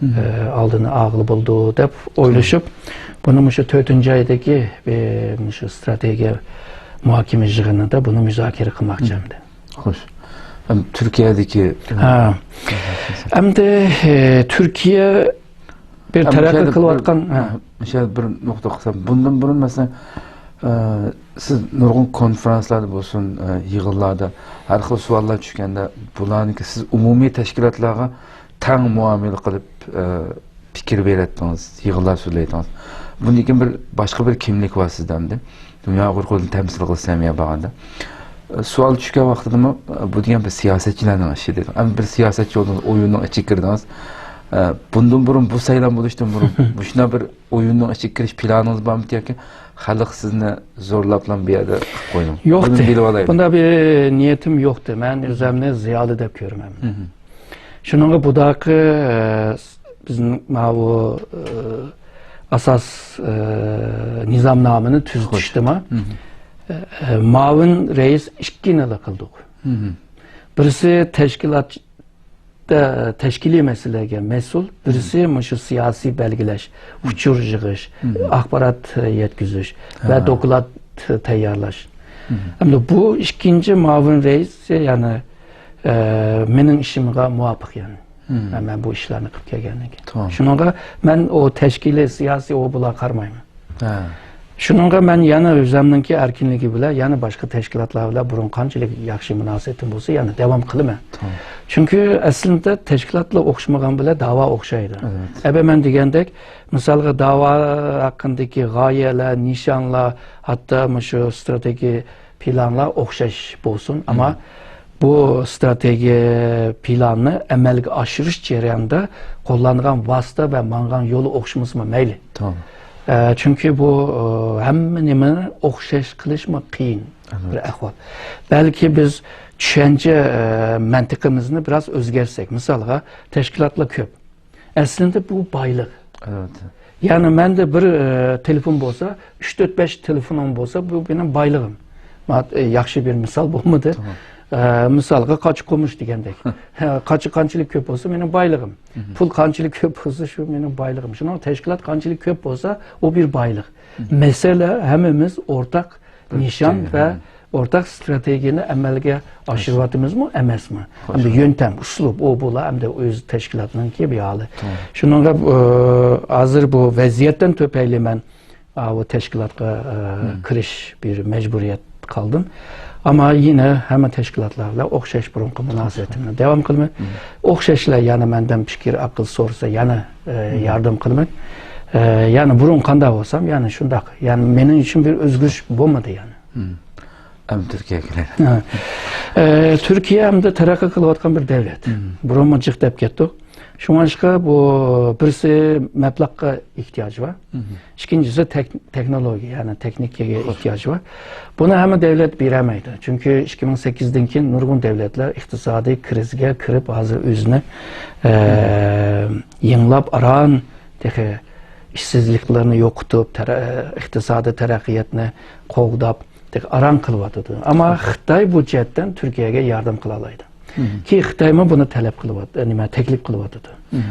ئە، ئالدىنى ئالغىلى بولىدۇ دەپ ئويلىشىپ، بۇنى مۇشۇ تۆتىنچى ئايدىكى، ئە، مۇشۇ ئىستراتېگىيە مۇھاكىمە يىغىنىدا بۇنى مۇزاكىرە قىلماقچى ئەمدى. خوش. ھەم تۈركىيەدىكى ھە. ئەمدى، ئە، تۈركىيە بىر تەرەققىي قىلىۋاتقان، ھە. مۇشۇ يەردە بىر نۇقتا قىلسام، بۇندىن بۇرۇن، مەسىلەن، ئە، سىز نۇرغۇن كونفرانسلاردا بولسۇن، ئە، يىغىنلاردا ھەر خىل سوئاللار چۈشكەندە، بۇلارنىڭكى سىز ئومۇمىي تەشكىلاتلارغا تەڭ مۇئامىلە قىلىپ، ئە، پىكىر بېرەتتىڭىز، يىغىنلار سۆزلەيتتىڭىز. بۇندىن كېيىن بىر باشقا بىر كىملىك بار سىزدە ئەمدى. دۇنيا ئۇيغۇر قۇرۇلتىيىنى تەمسىل قىلىش سەمىيە بارغاندا. ئە، سوئال چۈشكەن ۋاقتىدىمۇ، ئە، بۇ دېگەن بىر سىياسەتچىلەرنىڭ ئىشى دېدىڭ. ئەمدى بىر سىياسەتچى بولدىڭىز، ئويۇننىڭ ئىچىگە كىردىڭىز. ئە، بۇندىن بۇرۇن، بۇ سايلام بولۇشتىن بۇرۇن مۇشۇنداق بىر ئويۇننىڭ ئىچىگە كىرىش پىلانىڭىز بارمىدى ياكى خەلق سىزنى زورلاپلا بۇ يەردە قىلىپ قويدىمۇ؟ يوق، بۇنى بىلىپ ئالايلى. بۇنداق بىر نىيىتىم يوقتى. مەن ئۆزۈمنى زىيالىي دەپ كۆرىمەن. شۇنىڭغا بۇداقى، ئە، بىزنىڭ ماۋۇ، ئە، ئاساس، ئە، نىزامنامىنى تۈزىتىشتىمۇ، ئە، ئە، مۇئاۋىن رەئىس ئىككىنىلا قىلدۇق. بىرسى تەشكىلات تەشكىلىي مەسىلىلەرگە مەسئۇل، بىرسى مۇشۇ سىياسىي بەلگىلەش، ئۇچۇر يىغىش، ئاخبارات يەتكۈزۈش ۋە دوكلات تەييارلاش. ئەمدى بۇ ئىككىنچى مۇئاۋىن رەئىس، يەنى، ئە، مېنىڭ ئىشىمغا مۇۋاپىق، يەنى. مەن بۇ ئىشلارنى قىلىپ كەلگەندىن كېيىن. شۇنىڭغا مەن ئۇ تەشكىلىي سىياسىي ئۇ بۇلارغا قارىمايمەن. شۇنىڭغا مەن يەنە ئۆزۈمنىڭكى ئەركىنلىكى بىلەن يەنە باشقا تەشكىلاتلار بىلەن بۇرۇن قانچىلىك ياخشى مۇناسىۋىتىم بولسا، يەنە داۋام قىلىمەن. چۈنكى ئەسلىدە تەشكىلاتلار ئوخشىمىغان بىلەن داۋا ئوخشايدۇ. ئەبە مەن دېگەندەك، مىسالغا، داۋا ھەققىدىكى غايەلەر، نىشانلار، ھەتتا مۇشۇ ئىستراتېگىيە پىلانلار ئوخشاش بولسۇن، ئەمما بۇ ئىستراتېگىيە پىلاننى ئەمەلگە ئاشۇرۇش جەريانىدا قوللانغان ۋاسىتە ۋە ماڭغان يولى ئوخشىمىسىمۇ مەيلى. ئە، چۈنكى بۇ، ئە، ھەممە نېمىنى ئوخشاش قىلىشمۇ قىيىن بىر ئەھۋال. بەلكى بىز چۈشەنچە، ئە، مەنتىقىمىزنى بىراز ئۆزگەرتسەك، مىسالغا، تەشكىلاتلار كۆپ. ئەسلىدە بۇ بايلىق. يەنى مەندە بىر، ئە، تېلېفون بولسا، ئۈچ، تۆت، بەش تېلېفونۇم بولسا، بۇ مېنىڭ بايلىقىم. ماڭا، ئە، ياخشى بىر مىسال بولمىدى. ئە، مىسالغا، قاچا قومۇش دېگەندەك. ھە، قاچا قانچىلىك كۆپ بولسا، مېنىڭ بايلىقىم. پۇل قانچىلىك كۆپ بولسا، شۇ مېنىڭ بايلىقىم. شۇنىڭ تەشكىلات قانچىلىك كۆپ بولسا، ئۇ بىر بايلىق. مەسىلە، ھەممىمىز ئورتاق نىشان ۋە ئورتاق ئىستراتېگىيەنى ئەمەلگە ئاشۇرۇۋاتىمىزمۇ، ئەمەسمۇ؟ ئەمدى يۆنتەم، ئۇسلۇب، ئۇ بۇلار ئەمدى ئۆز تەشكىلاتنىڭكى بىر ھالى. شۇنىڭغا، ئە، ھازىر بۇ ۋەزىيەتتىن تۈپەيلى مەن، ئە، بۇ تەشكىلاتقا، ئە، كىرىش بىر مەجبۇرىيەت قالدىم. ئەمما يەنە ھەممە تەشكىلاتلار بىلەن ئوخشاش بۇرۇنقى مۇناسىۋىتىمنى داۋام قىلىمەن. ئوخشاشلا يەنە مەندىن پىكىر، ئەقىل سورىسا يەنە، ئە، ياردەم قىلىمەن. ئە، يەنە بۇرۇن قانداق بولسام، يەنە شۇنداق. يەنى مېنىڭ ئۈچۈن بىر ئۆزگىرىش بولمىدى يەنى. ئەمدى تۈركىيەگە كېلەيلى. ھە. ئە، تۈركىيە ئەمدى تەرەققىي قىلىۋاتقان بىر دەۋلەت. بۇرۇنمۇ جىق دەپ كەتتۇق. شۇڭلاشقا بۇ بىرسى مەبلەغقە ئېھتىياجى بار. ئىككىنچىسى تېك-، تېخنولوگىيە، يەنى تېخنىكىگە ئېھتىياجى بار. بۇنى ھەممە دەۋلەت بېرەلمەيدۇ. چۈنكى ئىككى مىڭ سەككىزدىن كېيىن نۇرغۇن دەۋلەتلەر ئىقتىسادىي كىرىزگە كىرىپ، ھازىر ئۆزىنى، ئە، يېڭىلاپ، ئاران تېخى ئىشسىزلىقلارنى يوقىتىپ، تەرە-، ئىقتىسادىي تەرەققىياتنى قوغداپ، تېخى ئاران قىلىۋاتىدۇ. ئەمما خىتاي بۇ جەھەتتىن تۈركىيەگە ياردەم قىلالايدۇ. كېيىن خىتايمۇ بۇنى تەلەپ قىلىۋات-، نېمە، تەكلىپ قىلىۋاتىدۇ.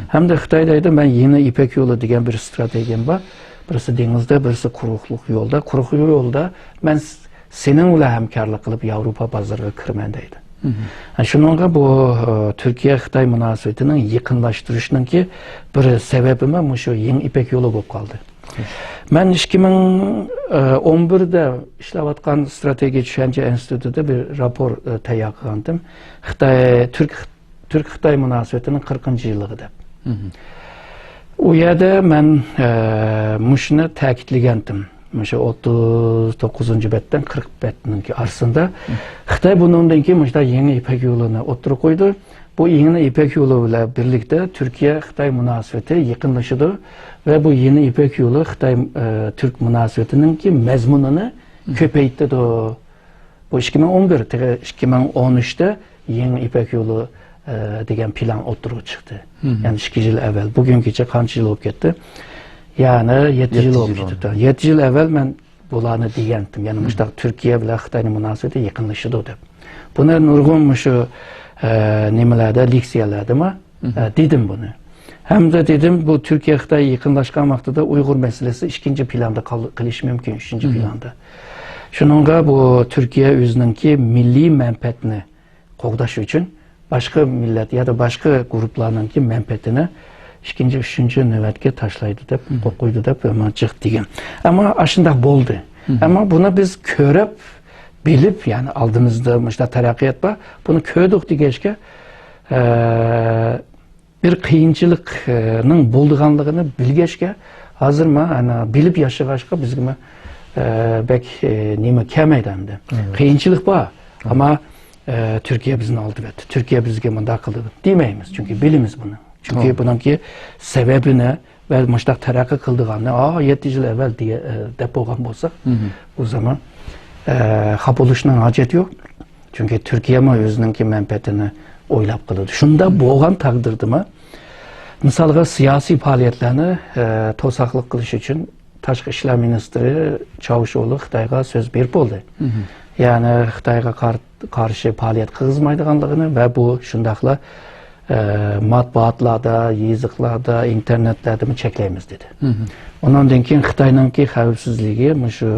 ھەمدە خىتاي دەيدۇ، مەن يېڭى يىپەك يولى دېگەن بىر ئىستراتېگىيەم بار. بىرسى دېڭىزدا، بىرسى قۇرۇقلۇق يولدا. قۇرۇق يولدا مەن س-، سېنىڭ بىلەن ھەمكارلىق قىلىپ ياۋروپا بازىرىغا كىرىمەن دەيدۇ. ھە، شۇنىڭغا بۇ، ئە، تۈركىيە-خىتاي مۇناسىۋىتىنىڭ يېقىنلاشتۇرۇشنىڭكى بىر سەۋەبىمۇ مۇشۇ يېڭى يىپەك يولى بولۇپ قالدى. مەن ئىككى مىڭ ئون بىردە ئىشلەۋاتقان ئىستراتېگىيە چۈشەنچە ئىنستىتۇتىدا بىر راپور، ئە، تەييار قىلغانتىم. خىتاي، تۈرك، تۈرك-خىتاي مۇناسىۋىتىنىڭ قىرىقىنچى يىللىقى دەپ. ئۇ يەردە مەن، ئە، مۇشۇنى تەكىتلىگەنتىم. مۇشۇ ئوتتۇز توققۇزىنچى بەتتىن قىرىق بەتنىڭكى ئارىسىدا. خىتاي بۇنىڭدىن كېيىن مۇشۇنداق يېڭى يىپەك يولىنى ئوتتۇرىغا قويدى. بۇ يېڭى يىپەك يولى بىلەن بىرلىكتە تۈركىيە-خىتاي مۇناسىۋىتى يېقىنلىشىدۇ ۋە بۇ يېڭى يىپەك يولى خىتاي، ئە، تۈرك مۇناسىۋىتىنىڭكى مەزمۇنىنى كۆپەيتىدۇ. بۇ ئىككى مىڭ ئون بىر، تېخى ئىككى مىڭ ئون ئۈچتە يېڭى يىپەك يولى، ئە، دېگەن پىلان ئوتتۇرىغا چىقتى. يەنى ئىككى يىل ئەۋۋەل، بۈگۈنگىچە قانچە يىل بولۇپ كەتتى؟ يەنى يەتتە يىل بولۇپ كېتىپتۇ. يەتتە يىل ئەۋۋەل مەن بۇلارنى دېگەنتىم، يەنى مۇشۇنداق تۈركىيە بىلەن خىتاينىڭ مۇناسىۋىتى يېقىنلىشىدۇ دەپ. بۇنى نۇرغۇن مۇشۇ، ئە، نېمىلەردە، لېكسىيەلەردىمۇ، ئە، دېدىم بۇنى. ھەمدە دېدىم، بۇ تۈركىيە-خىتاي يېقىنلاشقان ۋاقتىدا ئۇيغۇر مەسىلىسى ئىككىنچى پىلاندا قال-، قېلىشى مۇمكىن، ئۈچىنچى پىلاندا. شۇنىڭغا بۇ تۈركىيە ئۆزىنىڭكى مىللىي مەنپەئەتنى قوغداش ئۈچۈن باشقا مىللەت يا باشقا گۇرۇپپىلارنىڭكى مەنپەئەتىنى ئىككىنچى، ئۈچىنچى نۆۋەتكە تاشلايدۇ دەپ، قويىدۇ دەپ مەن جىق دېگەن. ئەمما ئاشۇنداق بولدى. ئەمما بۇنى بىز كۆرۈپ، بىلىپ، يەنى ئالدىمىزدا مۇشۇنداق تەرەققىيات بار، بۇنى كۆردۇق دېگەچكە، ئە، بىر قىيىنچىلىقنىڭ بولىدىغانلىقىنى بىلگەچكە، ھازىر ما، ئانا، بىلىپ ياشىغاچقا بىزگىمۇ، ئە، بەك، ئە، نېمە كەلمەيدۇ ئەمدى. قىيىنچىلىق بار، ئەمما، ئە، تۈركىيە بىزنى ئالدىۋەتتى، تۈركىيە بىزگە مۇنداق قىلدى دېمەيمىز، چۈنكى بىلىمىز بۇنى. چۈنكى بۇنىڭكى سەۋەبىنى ۋە مۇشۇنداق تەرەققىي قىلىدىغاننى، ئا، يەتتە يىل ئەۋۋەل دېگە-، ئە، دەپ بولغان بولساق، ئۇ زامان، ئە، خاپا بولۇشنىڭ ھاجىتى يوق. چۈنكى تۈركىيەمۇ ئۆزىنىڭكى مەنپەئەتىنى ئويلاپ قىلىدۇ. شۇنداق بولغان تەقدىردىمۇ، مىسالغا، سىياسىي پائالىيەتلەرنى، ئە، توساقلىق قىلىش ئۈچۈن تاشقى ئىشلار مىنىستىرى چاۋۇشئوغلۇ خىتايغا سۆز بېرىپ بولدى. يەنى خىتايغا قار-، قارشى پائالىيەت قىلغۇزمايدىغانلىقىنى ۋە بۇ شۇنداقلا، ئە، مەتبۇئاتلاردا، يېزىقلاردا، ئىنتېرنېتلەردىمۇ چەكلەيمىز دېدى. ئۇنىڭدىن كېيىن خىتاينىڭكى خەۋپسىزلىكى مۇشۇ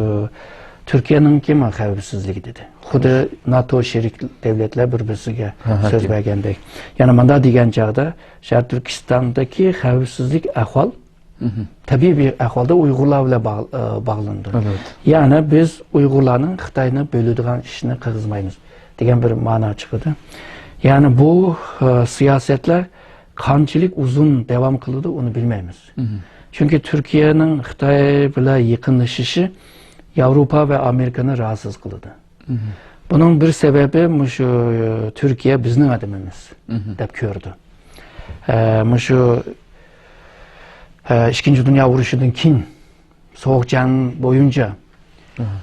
تۈركىيەنىڭكىمۇ خەۋپسىزلىكى دېدى. خۇددى ناتو شېرىك دۆلەتلەر بىر-بىرسىگە سۆز بەرگەندەك. يەنى مۇنداق دېگەن چاغدا شەرقىي تۈركىستاندىكى خەۋپسىزلىك ئەھۋال تەبىئىي بىر ئەھۋالدا ئۇيغۇرلار بىلەن باغ-، ئە، باغلىنىدۇ. يەنى بىز ئۇيغۇرلارنىڭ خىتاينى بۆلىدىغان ئىشنى قىلغۇزمايمىز دېگەن بىر مەنا چىقىدۇ. يەنى بۇ، ئە، سىياسەتلەر قانچىلىك ئۇزۇن داۋام قىلىدۇ، ئۇنى بىلمەيمىز. چۈنكى تۈركىيەنىڭ خىتاي بىلەن يېقىنلىشىشى ياۋروپا ۋە ئامېرىكىنى راھەتسىز قىلىدۇ. بۇنىڭ بىر سەۋەبى مۇشۇ تۈركىيە بىزنىڭ ئادىمىمىز دەپ كۆرىدۇ. ئە، مۇشۇ، ئە، ئىككىنچى دۇنيا ئۇرۇشىدىن كېيىن سوغۇق جەڭ بويىچە،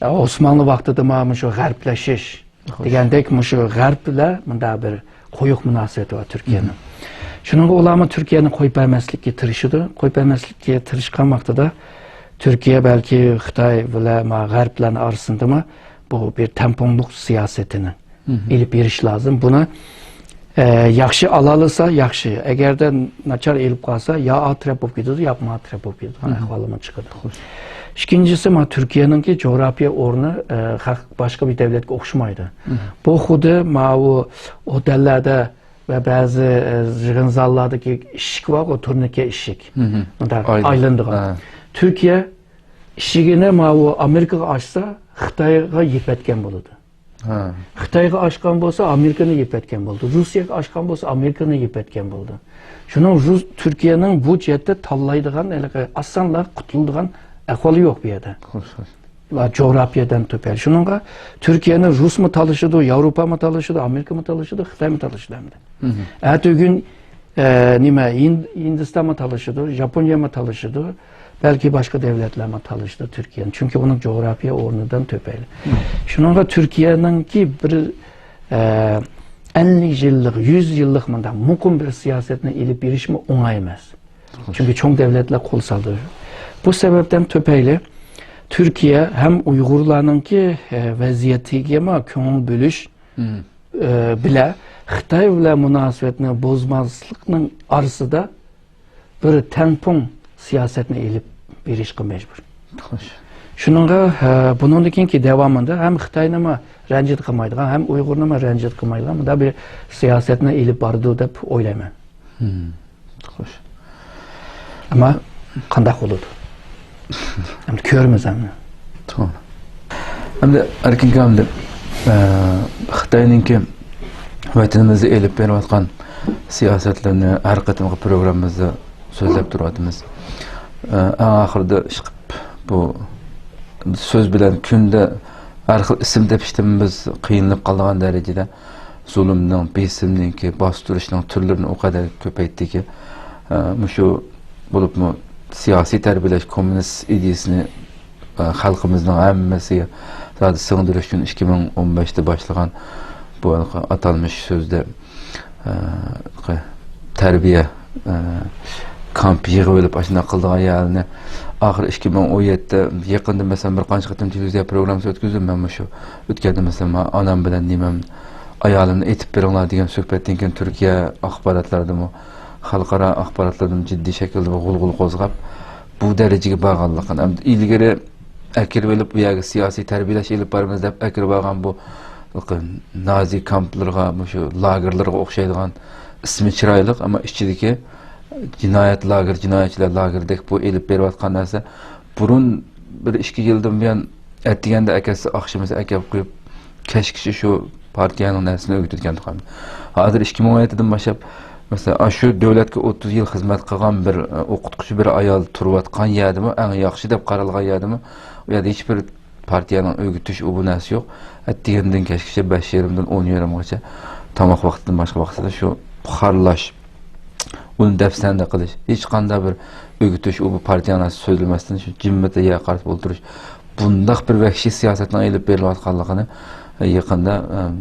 ئە، ئوسمانلى ۋاقتىدا ما مۇشۇ غەربلىشىش دېگەندەك مۇشۇ غەرب بىلەن مۇنداق بىر قويۇق مۇناسىۋىتى بار تۈركىيەنىڭ. شۇنىڭغا ئۇلارمۇ تۈركىيەنى قويۇپ بەرمەسلىككە تىرىشىدۇ. قويۇپ بەرمەسلىككە تىرىشقان ۋاقتىدا تۈركىيە بەلكى خىتاي بىلەن ما غەربلەرنىڭ ئارىسىندىمۇ بۇ بىر تەڭپۇڭلۇق سىياسىتىنى ئېلىپ بېرىش لازىم. بۇنى، ئە، ياخشى ئالالىسا ياخشى، ئەگەردە ناچار ئېلىپ قالسا، يا ئا تەرەپ بولۇپ كېتىدۇ، يا ما تەرەپ بولۇپ كېتىدىغان ئەھۋالمۇ چىقىدۇ. ئىككىنچىسى، ما تۈركىيەنىڭكى جۇغراپىيە ئورنى، ئە، خەق-، باشقا بىر دۆلەتكە ئوخشىمايدۇ. بۇ خۇددى ماۋۇ ئوتەللەردە ۋە بەزى، ئە، يىغىن زاللاردىكى ئىشىك بارغۇ، تۇرنىكە ئىشىك. مۇنداق ئايلىنىدىغان. تۈركىيە ئىشىكىنى ماۋۇ ئامېرىكىغا ئاچسا، خىتايغا يېپەتكەن بولىدۇ. خىتايغا ئاچقان بولسا، ئامېرىكىنى يېپەتكەن بولىدۇ. روسىيەگە ئاچقان بولسا، ئامېرىكىنى يېپەتكەن بولىدۇ. شۇنىڭ رۇس-، تۈركىيەنىڭ بۇ جەھەتتە تاللايدىغان، ھېلىقى ئاسانلا قۇتۇلىدىغان ئەھۋالى يوق بۇ يەردە. جۇغراپىيەدىن تۆپەل. شۇنىڭغا تۈركىيەنى رۇسمۇ تالىشىدۇ، ياۋروپامۇ تالىشىدۇ، ئامېرىكىمۇ تالىشىدۇ، خىتايمۇ تالىشىدۇ ئەمدى. ئەتىگۈن، ئە، نېمە، ھىند-، ھىندىستانمۇ تالىشىدۇ، ياپونىيەمۇ تالىشىدۇ، بەلكى باشقا دۆلەتلەرمۇ تالىشىدۇ تۈركىيەنى. چۈنكى ئۇنىڭ جۇغراپىيە ئورنىدىن تۆپەيلى. شۇنىڭغا تۈركىيەنىڭكى بىر، ئە، ئەللىك يىللىق، يۈز يىللىق مۇنداق مۇقىم بىر سىياسەتنى ئېلىپ بېرىشمۇ ئوڭاي ئەمەس. چۈنكى چوڭ دۆلەتلەر قول سالدى. بۇ سەۋەبتىن تۈپەيلى تۈركىيە ھەم ئۇيغۇرلارنىڭكى، ئە، ۋەزىيىتىگىمۇ كۆڭۈل بۆلۈش، ئە، بىلەن خىتاي بىلەن مۇناسىۋەتنى بۇزماسلىقنىڭ ئارىسىدا بىر تەڭپۇڭ سىياسەتنى ئېلىپ بېرىشقا مەجبۇر. خوش. شۇنىڭغا، ئە، بۇنىڭدىن كېيىنكى داۋامىدا ھەم خىتاينىمۇ رەنجىت قىلمايدىغان، ھەم ئۇيغۇرنىمۇ رەنجىت قىلمايدىغان مۇنداق بىر سىياسەتنى ئېلىپ بارىدۇ دەپ ئويلايمەن. خوش. ئەمما قانداق بولىدۇ؟ ئەمدى كۆرىمىز ئەمدى. توغرا. ئەمدى ئەركىن ئاكا، ئەمدى، ئە، خىتاينىڭكى ۋەتىنىمىزدە ئېلىپ بېرىۋاتقان سىياسەتلىرىنى ھەر قېتىمقى پروگراممىمىزدا سۆزلەپ تۇرۇۋاتىمىز. ئە، ئەڭ ئاخىرىدا ئىشقىلىپ بۇ سۆز بىلەن كۈندە ھەر خىل ئىسىم تېپىشتىن بىز قىينىلىپ قالىدىغان دەرىجىدە زۇلۇمنىڭ، بېسىمنىڭكى، باستۇرۇشنىڭ تۈرلىرىنى ئۇ قەدەر كۆپەيتتىكى، ئە، مۇشۇ بولۇپمۇ سىياسىي تەربىيەلەش، كوممۇنىست ئىدىيىسىنى، ئە، خەلقىمىزنىڭ ھەممىسىگە زادى سىڭدۈرۈش ئۈچۈن ئىككى مىڭ ئون بەشتە باشلىغان بۇ ئاتالمىش سۆزدە ئە، تەربىيە، ئە، كامپ يىغىۋېلىپ، ئاشۇنداق قىلىدىغان يەرلىرىنى ئاخىر ئىككى مىڭ ئون يەتتە، يېقىندا، مەسىلەن، بىر قانچە قېتىم تېلېۋىزىيە پروگراممىسى ئۆتكۈزدۈم مەن مۇشۇ. ئۆتكەندە، مەسىلەن، ما-، ئانام بىلەن نېمەم، ئايالىمنى ئېتىپ بېرىڭلار دېگەن سۆھبەتتىن كېيىن تۈركىيە ئاخباراتلىرىدىمۇ، خەلقئارا ئاخباراتلىرىدىمۇ جىددىي شەكىلدە بىر غۇلغۇلا قوزغاپ، بۇ دەرىجىگە بارغانلىقىنى، ئەمدى ئىلگىرى ئەكىرىۋېلىپ، ئۇ يەرگە سىياسىي تەربىيەلەش ئېلىپ بارىمىز دەپ ئەكىرىۋالغان بۇ نازى كامپلىرىغا، مۇشۇ لاگېرلىرىغا ئوخشايدىغان، ئىسمى چىرايلىق، ئەمما ئىچىدىكى جىنايەت لاگېرى، جىنايەتچىلەر لاگېرىدەك بۇ ئېلىپ بېرىۋاتقان نەرسە. بۇرۇن بىر ئىككى يىلدىن بۇيان، ئەتىگەندە ئەكەتسە، ئاخشىمىسى ئەكەپ قويۇپ، كەچكىچە شۇ پارتىيەنىڭ نەرسىسىنى ئۆگىتىدىكەن. ھازىر ئىككى مىڭ ئون يەتتىدىن باشلاپ، مەسىلەن، ئاشۇ دۆلەتكە ئوتتۇز يىل خىزمەت قىلغان بىر، ئە، ئوقۇتقۇچى بىر ئايال تۇرۇۋاتقان يەردىمۇ، ئەڭ ياخشى دەپ قارالغان يەردىمۇ، ئۇ يەردە ھېچبىر پارتىيەنىڭ ئۆگىتىش ئۇ بۇ نەرسە يوق. ئەتىگەندىن كەچكىچە بەش يېرىمدىن ئون يېرىمغىچە تاماق ۋاقتىدىن باشقا ۋاقىتتا شۇ خارلاش، ئۇنى دەپسەندە قىلىش، ھېچقانداق بىر ئۆگىتىش، ئۇ بۇ پارتىيە نەرسە سۆزلىمەستىن شۇ جىممىدە يەر قارىتىپ ئولتۇرۇش، بۇنداق بىر ۋەھشىي سىياسەتنىڭ ئېلىپ بېرىلىۋاتقانلىقىنى يېقىندا، ئەم،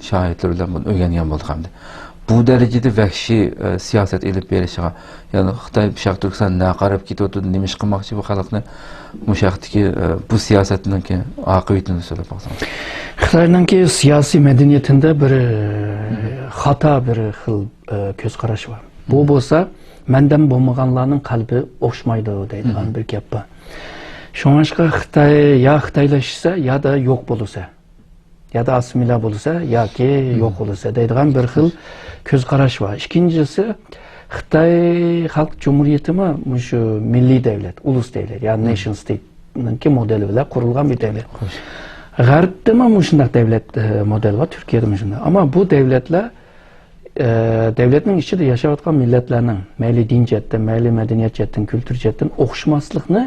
شاھىتلىرى بىلەن بۇنى ئۆگەنگەن بولدۇق ئەمدى. بۇ دەرىجىدە ۋەھشىي، ئە، سىياسەت ئېلىپ بېرىشىغا، يەنى خىتاي شەرقىي تۈركىستان نەقەرەپ كېتىۋاتىدۇ، نېمە ئىش قىلماقچى بۇ خەلقنى؟ مۇشۇ ھەقتىكى، ئە، بۇ سىياسەتنىڭكى ئاقىۋىتىنى سۆزلەپ باقساڭىز. خىتاينىڭكى سىياسىي مەدەنىيىتىندە بىر، ئە، خاتا بىر خىل، ئە، كۆز قاراش بار. بۇ بولسا مەندىن بولمىغانلارنىڭ قەلبى ئوخشىمايدۇ دەيدىغان بىر گەپ بار. شۇڭلاشقا خىتاي يا خىتايلاشسا، يا دا يوق بولسا. يا دا ئاسسىمىليا بولسا ياكى يوق بولسا دەيدىغان بىر خىل كۆز قاراش بار. ئىككىنچىسى، خىتاي خەلق جۇمھۇرىيىتىمۇ مۇشۇ مىللىي دەۋلەت، ئۇلۇس دەۋلەت، يا نېشن ستېيتنىڭكى مودېلى بىلەن قۇرۇلغان بىر دەۋلەت. غەربتىمۇ مۇشۇنداق دەۋلەت، ئە، مودېلى بار، تۈركىيەدە مۇشۇنداق. ئەمما بۇ دەۋلەتلەر ئە، دەۋلەتنىڭ ئىچىدە ياشاۋاتقان مىللەتلەرنىڭ مەيلى دىن جەھەتتىن، مەيلى مەدەنىيەت جەھەتتىن، كۈلتۈر جەھەتتىن ئوخشىماسلىقنى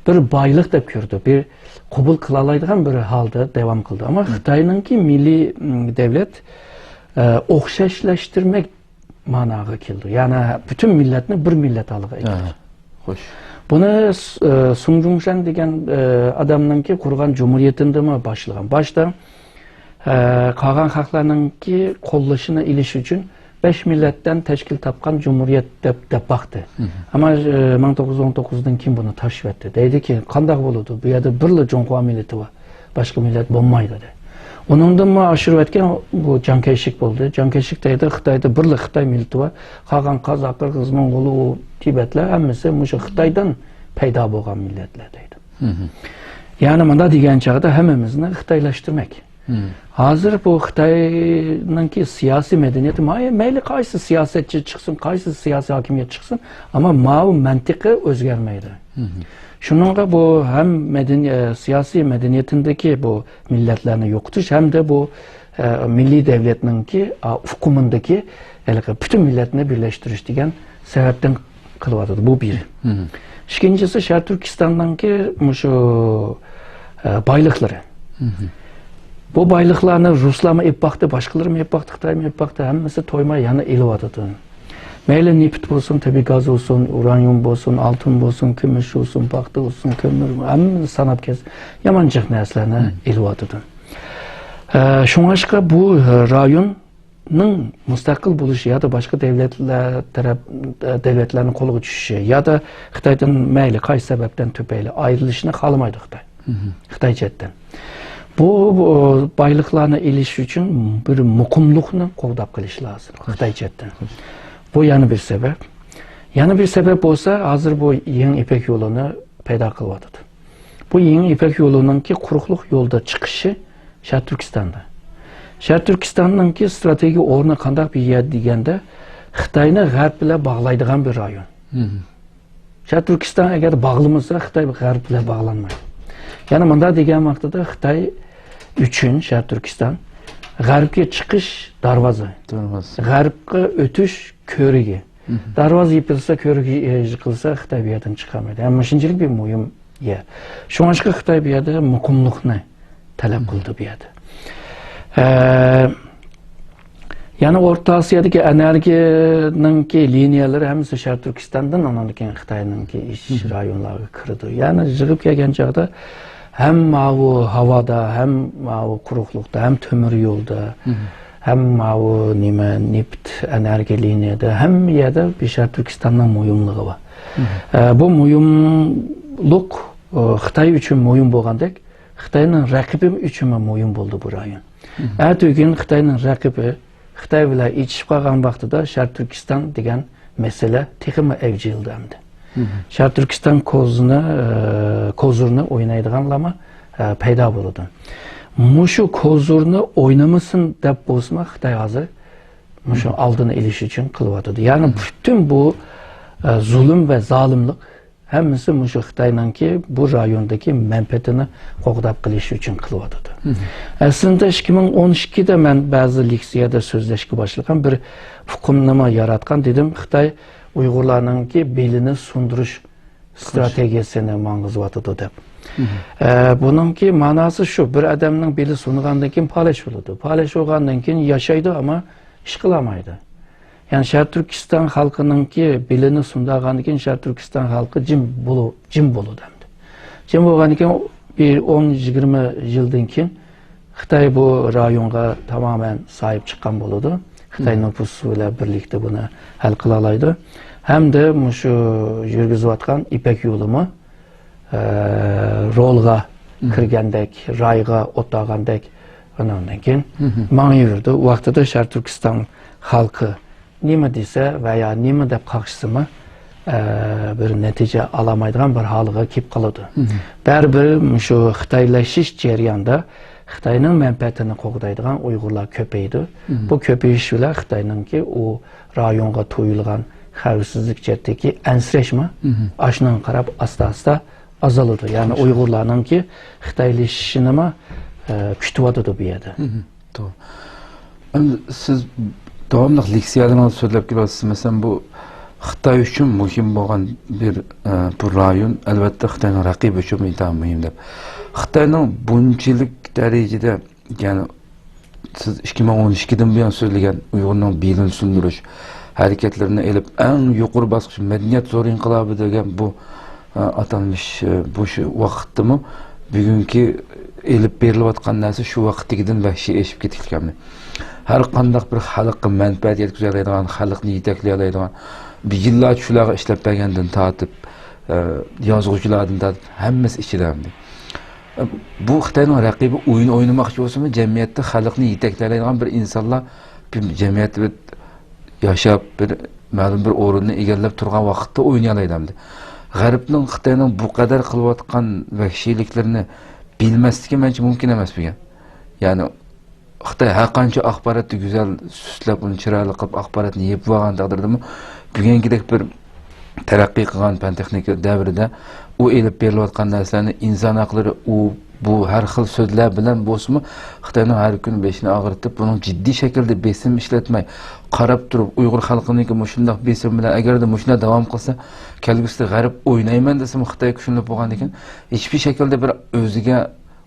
بىر بايلىق دەپ كۆرىدۇ، بىر قوبۇل قىلالايدىغان بىر ھالدا داۋام قىلىدۇ. ئەمما خىتاينىڭكى مىللىي، م، دەۋلەت، ئە، ئوخشاشلاشتۇرماق ماناغا كېلىدۇ. يەنى پۈتۈن مىللەتنى بىر مىللەت ھالىغا ئەكىلىدۇ. خوش. بۇنى س-، ئە، سۇڭ جۇڭشەن دېگەن، ئە، ئادەمنىڭكى قۇرغان جۇمھۇرىيىتىندىمۇ باشلىغان. باشتا، ئە، قالغان خەقلەرنىڭكى قوللىشىنى ئېلىش ئۈچۈن بەش مىللەتتىن تەشكىل تاپقان جۇمھۇرىيەت دەپ، دەپ باقتى. ئەمما، ئە، مىڭ توققۇز يۈز ئون توققۇزدىن كېيىن بۇنى تاشلىۋەتتى. دەيدىكى، قانداق بولىدۇ؟ بۇ يەردە بىرلا جۇڭخۇا مىللىتى بار. باشقا مىللەت بولمايدۇ دەيدۇ. ئۇنىڭدىنمۇ ئاشۇرۇۋەتكەن بۇ جاڭ كەيشىك بولدى. جاڭ كەيشىك دەيدۇ، خىتايدا بىرلا خىتاي مىللىتى بار. قالغان قازاق، قىرغىز، موڭغۇل، ئۇ تىبەتلەر ھەممىسى مۇشۇ خىتايدىن پەيدا بولغان مىللەتلەر دەيدۇ. يەنى مۇنداق دېگەن چاغدا ھەممىمىزنى خىتايلاشتۇرماق. ھازىر بۇ خىتاينىڭكى سىياسىي مەدەنىيىتى، ماي-، مەيلى قايسى سىياسەتچى چىقسۇن، قايسى سىياسىي ھاكىمىيەت چىقسۇن، ئەمما ماۋۇ مەنتىقى ئۆزگەرمەيدۇ. شۇنىڭغا بۇ ھەم مەدەنىي-، ئە، سىياسىي مەدەنىيىتىندىكى بۇ مىللەتلەرنى يوقىتىش ھەمدە بۇ، ئە، مىللىي دەۋلەتنىڭكى، ئا، ئۇقۇمىندىكى ھېلىقى پۈتۈن مىللەتنى بىرلەشتۈرۈش دېگەن سەۋەبتىن قىلىۋاتىدۇ. بۇ بىر. ئىككىنچىسى، شەرقىي تۈركىستاننىڭكى مۇشۇ، ئە، بايلىقلىرى. بۇ بايلىقلارنى رۇسلارمۇ ئېلىپ باقتى، باشقىلىرىمۇ ئېلىپ باقتى، خىتايمۇ ئېلىپ باقتى، ھەممىسى تويماي يەنە ئېلىۋاتىدۇ. مەيلى نېفىت بولسۇن، تەبىئىي گاز بولسۇن، ئۇرانىيۇم بولسۇن، ئالتۇن بولسۇن، كۈمۈش بولسۇن، پاختا بولسۇن، كۆمۈر، ھەممىنى ساناپ كەلسە، يامان جىق نەرسىلەرنى ئېلىۋاتىدۇ. ئە، شۇڭلاشقا بۇ رايوننىڭ مۇستەقىل بولۇشى يا دا باشقا دەۋلەتلەر تەرەپ، دەۋلەتلەرنىڭ قولىغا چۈشۈشى يا دا خىتايدىن مەيلى قايسى سەۋەبتىن تۈپەيلى ئايرىلىشىنى خالىمايدۇ خىتاي. خىتاي جەھەتتىن. بۇ، بۇ بايلىقلارنى ئېلىش ئۈچۈن بىر مۇقىملىقنى قوغداپ قېلىش لازىم خىتاي جەھەتتىن. بۇ يەنە بىر سەۋەب. يەنە بىر سەۋەب بولسا، ھازىر بۇ يېڭى يىپەك يولىنى پەيدا قىلىۋاتىدۇ. بۇ يېڭى يىپەك يولىنىڭكى قۇرۇقلۇق يولدا چىقىشى شەرقىي تۈركىستاندا. شەرقىي تۈركىستاننىڭكى ستراتېگىيە ئورنى قانداق بىر يەر دېگەندە، خىتاينى غەرب بىلەن باغلايدىغان بىر رايون. شەرقىي تۈركىستان ئەگەر باغلىمىسا، خىتاي غەرب بىلەن باغلانمايدۇ. يەنى مۇنداق دېگەن ۋاقتىدا خىتاي ئۈچۈن شەرقىي تۈركىستان غەربكە چىقىش دەرۋازا. دەرۋازا. غەربكە ئۆتۈش كۆۋرۈكى. دەرۋازا يېپىلسا، كۆۋرۈك يېپىلسا، خىتاي بۇ يەردىن چىقالمايدۇ. يەنى مۇشۇنچىلىك بىر مۇھىم يە. شۇڭلاشقا خىتاي بۇ يەردە مۇقىملىقنى تەلەپ قىلدى بۇ يەردە. ئە، يەنى ئورتا ئاسىيادىكى ئېنېرگىيەنىڭكى لىنىيەلىرى ھەممىسى شەرقىي تۈركىستاندىن، ئاندىن كېيىن خىتاينىڭكى ئېشىش رايونلارغا كىرىدۇ. يەنى يىغىپ كەلگەن چاغدا ھەم ماۋۇ ھاۋادا، ھەم ماۋۇ قۇرۇقلۇقتا، ھەم تۆمۈر يولدا، ھەم ماۋۇ نېمە، نېفىت، ئېنېرگىيە لىنىيەدە، ھەممە يەردە بىر شەرقىي تۈركىستاننىڭ مۇھىملىقى بار. ئە، بۇ مۇھىملىق، ئە، خىتاي ئۈچۈن مۇھىم بولغاندەك، خىتاينىڭ رەقىبى ئۈچۈنمۇ مۇھىم بولدى بۇ رايون. ئەتىگۈن خىتاينىڭ رەقىبى خىتاي بىلەن ئېچىشىپ قالغان ۋاقتىدا شەرقىي تۈركىستان دېگەن مەسىلە تېخىمۇ ئەۋج ئېلىدۇ ئەمدى. شەرقىي تۈركىستان كوزىنى، ئە، كوزۇرنى ئوينايدىغانلارمۇ، ئە، پەيدا بولىدۇ. مۇشۇ كوزۇرنى ئوينىمىسۇن دەپ بولسىمۇ خىتاي ھازىر مۇشۇ ئالدىنى ئېلىش ئۈچۈن قىلىۋاتىدۇ. يەنى پۈتۈن بۇ، ئە، زۇلۇم ۋە زالىملىق ھەممىسى مۇشۇ خىتاينىڭكى بۇ رايوندىكى مەنپەئەتىنى قوغداپ قېلىش ئۈچۈن قىلىۋاتىدۇ. ئەسلىدە ئىككى مىڭ ئون ئىككىدە مەن بەزى لېكسىيەدە سۆزلەشكە باشلىغان بىر ئۇقۇمنىمۇ ياراتقان ئىدىم. خىتاي ئۇيغۇرلارنىڭكى بېلىنى سۇندۇرۇش ستراتېگىيەسىنى ماڭغۇزۇۋاتىدۇ دەپ. ئە، بۇنىڭكى ماناسى شۇ، بىر ئادەمنىڭ بېلى سۇنغاندىن كېيىن پالەچ بولىدۇ. پالەچ بولغاندىن كېيىن ياشايدۇ، ئەمما ئىش قىلالمايدۇ. يەنى شەرقىي تۈركىستان خەلقىنىڭكى بېلىنى سۇندۇرغاندىن كېيىن شەرقىي تۈركىستان خەلقى جىم بولۇ-، جىم بولىدۇ ئەمدى. جىم بولغاندىن كېيىن بىر ئون يىگىرمە يىلدىن كېيىن خىتاي بۇ رايونغا تامامەن ساھىب چىققان بولىدۇ. خىتاي نوپۇسى بىلەن بىرلىكتە بۇنى ھەل قىلالايدۇ. ھەمدە مۇشۇ يۈرگۈزۈۋاتقان يىپەك يولىمۇ ئە، رولغا كىرگەندەك، رايغا ئوتاغاندەك، ئاناندىن كېيىن ماڭىۋېرىدۇ. ۋاقتىدا شەرقىي تۈركىستان خەلقى نېمە دېسە ۋە يا نېمە دەپ قاقشىسىمۇ، ئە، بىر نەتىجە ئالالمايدىغان بىر ھالغا كېلىپ قالىدۇ. بەرىبىر مۇشۇ خىتايلىشىش جەريانىدا خىتاينىڭ مەنپەئەتىنى قوغدايدىغان ئۇيغۇرلار كۆپىيىدۇ. بۇ كۆپىيىش بىلەن خىتاينىڭكى ئۇ رايونغا تۇيۇلغان خەۋپسىزلىك جەھەتتىكى ئەنسىرەشمۇ ئاشۇنىڭغا قاراپ ئاستا-ئاستا ئازالىدۇ. يەنى ئۇيغۇرلارنىڭكى خىتايلىشىشىنىمۇ، ئە، كۈتۈۋاتىدۇ بۇ يەردە. توغرا. ئەمدى سىز داۋاملىق لېكسىيەلىرىڭىزدە سۆزلەپ كېلىۋاتىسىز. مەسىلەن، بۇ خىتاي ئۈچۈن مۇھىم بولغان بىر، ئە، بۇ رايون، ئەلۋەتتە، خىتاينىڭ رەقىبى ئۈچۈنمۇ ئىنتايىن مۇھىم دەپ. خىتاينىڭ بۇنچىلىك دەرىجىدە، يەنى سىز ئىككى مىڭ ئون ئىككىدىن بۇيان سۆزلىگەن ئۇيغۇرنىڭ بېلىنى سۇندۇرۇش ھەرىكەتلىرىنى ئېلىپ، ئەڭ يۇقىرى باسقۇچ مەدەنىيەت زور ئىنقىلابى دېگەن بۇ، ئە، ئاتالمىش، ئە، بۇ شۇ ۋاقىتتىمۇ بۈگۈنكى ئېلىپ بېرىلىۋاتقان نەرسە شۇ ۋاقىتتىكىدىن ۋەھشىي ئېشىپ كېتىكلىكەمنى. ھەر قانداق بىر خەلققە مەنپەئەت يەتكۈزەلەيدىغان، خەلقنى يېتەكلىيەلەيدىغان، بىر يىللارچە شۇلارغا ئىشلەپ بەرگەندىن تارتىپ، ئە، يازغۇچىلاردىن تارتىپ ھەممىسى ئىچىدە ئەمدى. بۇ خىتاينىڭ رەقىبى ئويۇن ئوينىماقچى بولسىمۇ، جەمئىيەتتە خەلقنى يېتەكلەيدىغان بىر ئىنسانلار بىر جەمئىيەتتە بىر ياشاپ، بىر مەلۇم بىر ئورۇننى ئىگىلەپ تۇرغان ۋاقىتتا ئوينىيالايدۇ ئەمدى. غەربنىڭ خىتاينىڭ بۇ قەدەر قىلىۋاتقان ۋەھشىيلىكلىرىنى بىلمەسلىكى مەنچە مۇمكىن ئەمەس بۈگۈن. يەنى خىتاي ھەر قانچە ئاخباراتتا گۈزەل سۈسلەپ، ئۇنى چىرايلىق قىلىپ، ئاخباراتنى يېپىۋالغان تەقدىردىمۇ، بۈگۈنكىدەك بىر تەرەققىي قىلغان پەن تېخنىكا دەۋرىدە ئۇ ئېلىپ بېرىلىۋاتقان نەرسىلەرنى ئىنسان ھەقلىرى، ئۇ، بۇ ھەر خىل سۆزلەر بىلەن بولسىمۇ، خىتاينىڭ ھەر كۈنى بېشىنى ئاغرىتىپ، بۇنىڭ جىددىي شەكىلدە بېسىم ئىشلەتمەي، قاراپ تۇرۇپ، ئۇيغۇر خەلقىنىڭكى مۇشۇنداق بېسىم بىلەن، ئەگەردە مۇشۇنداق داۋام قىلسا، كەلگۈسىدە غەرب ئوينايمەن دېسىمۇ، خىتاي كۈچلىنىپ بولغاندىن كېيىن، ھېچبىر شەكىلدە بىر ئۆزىگە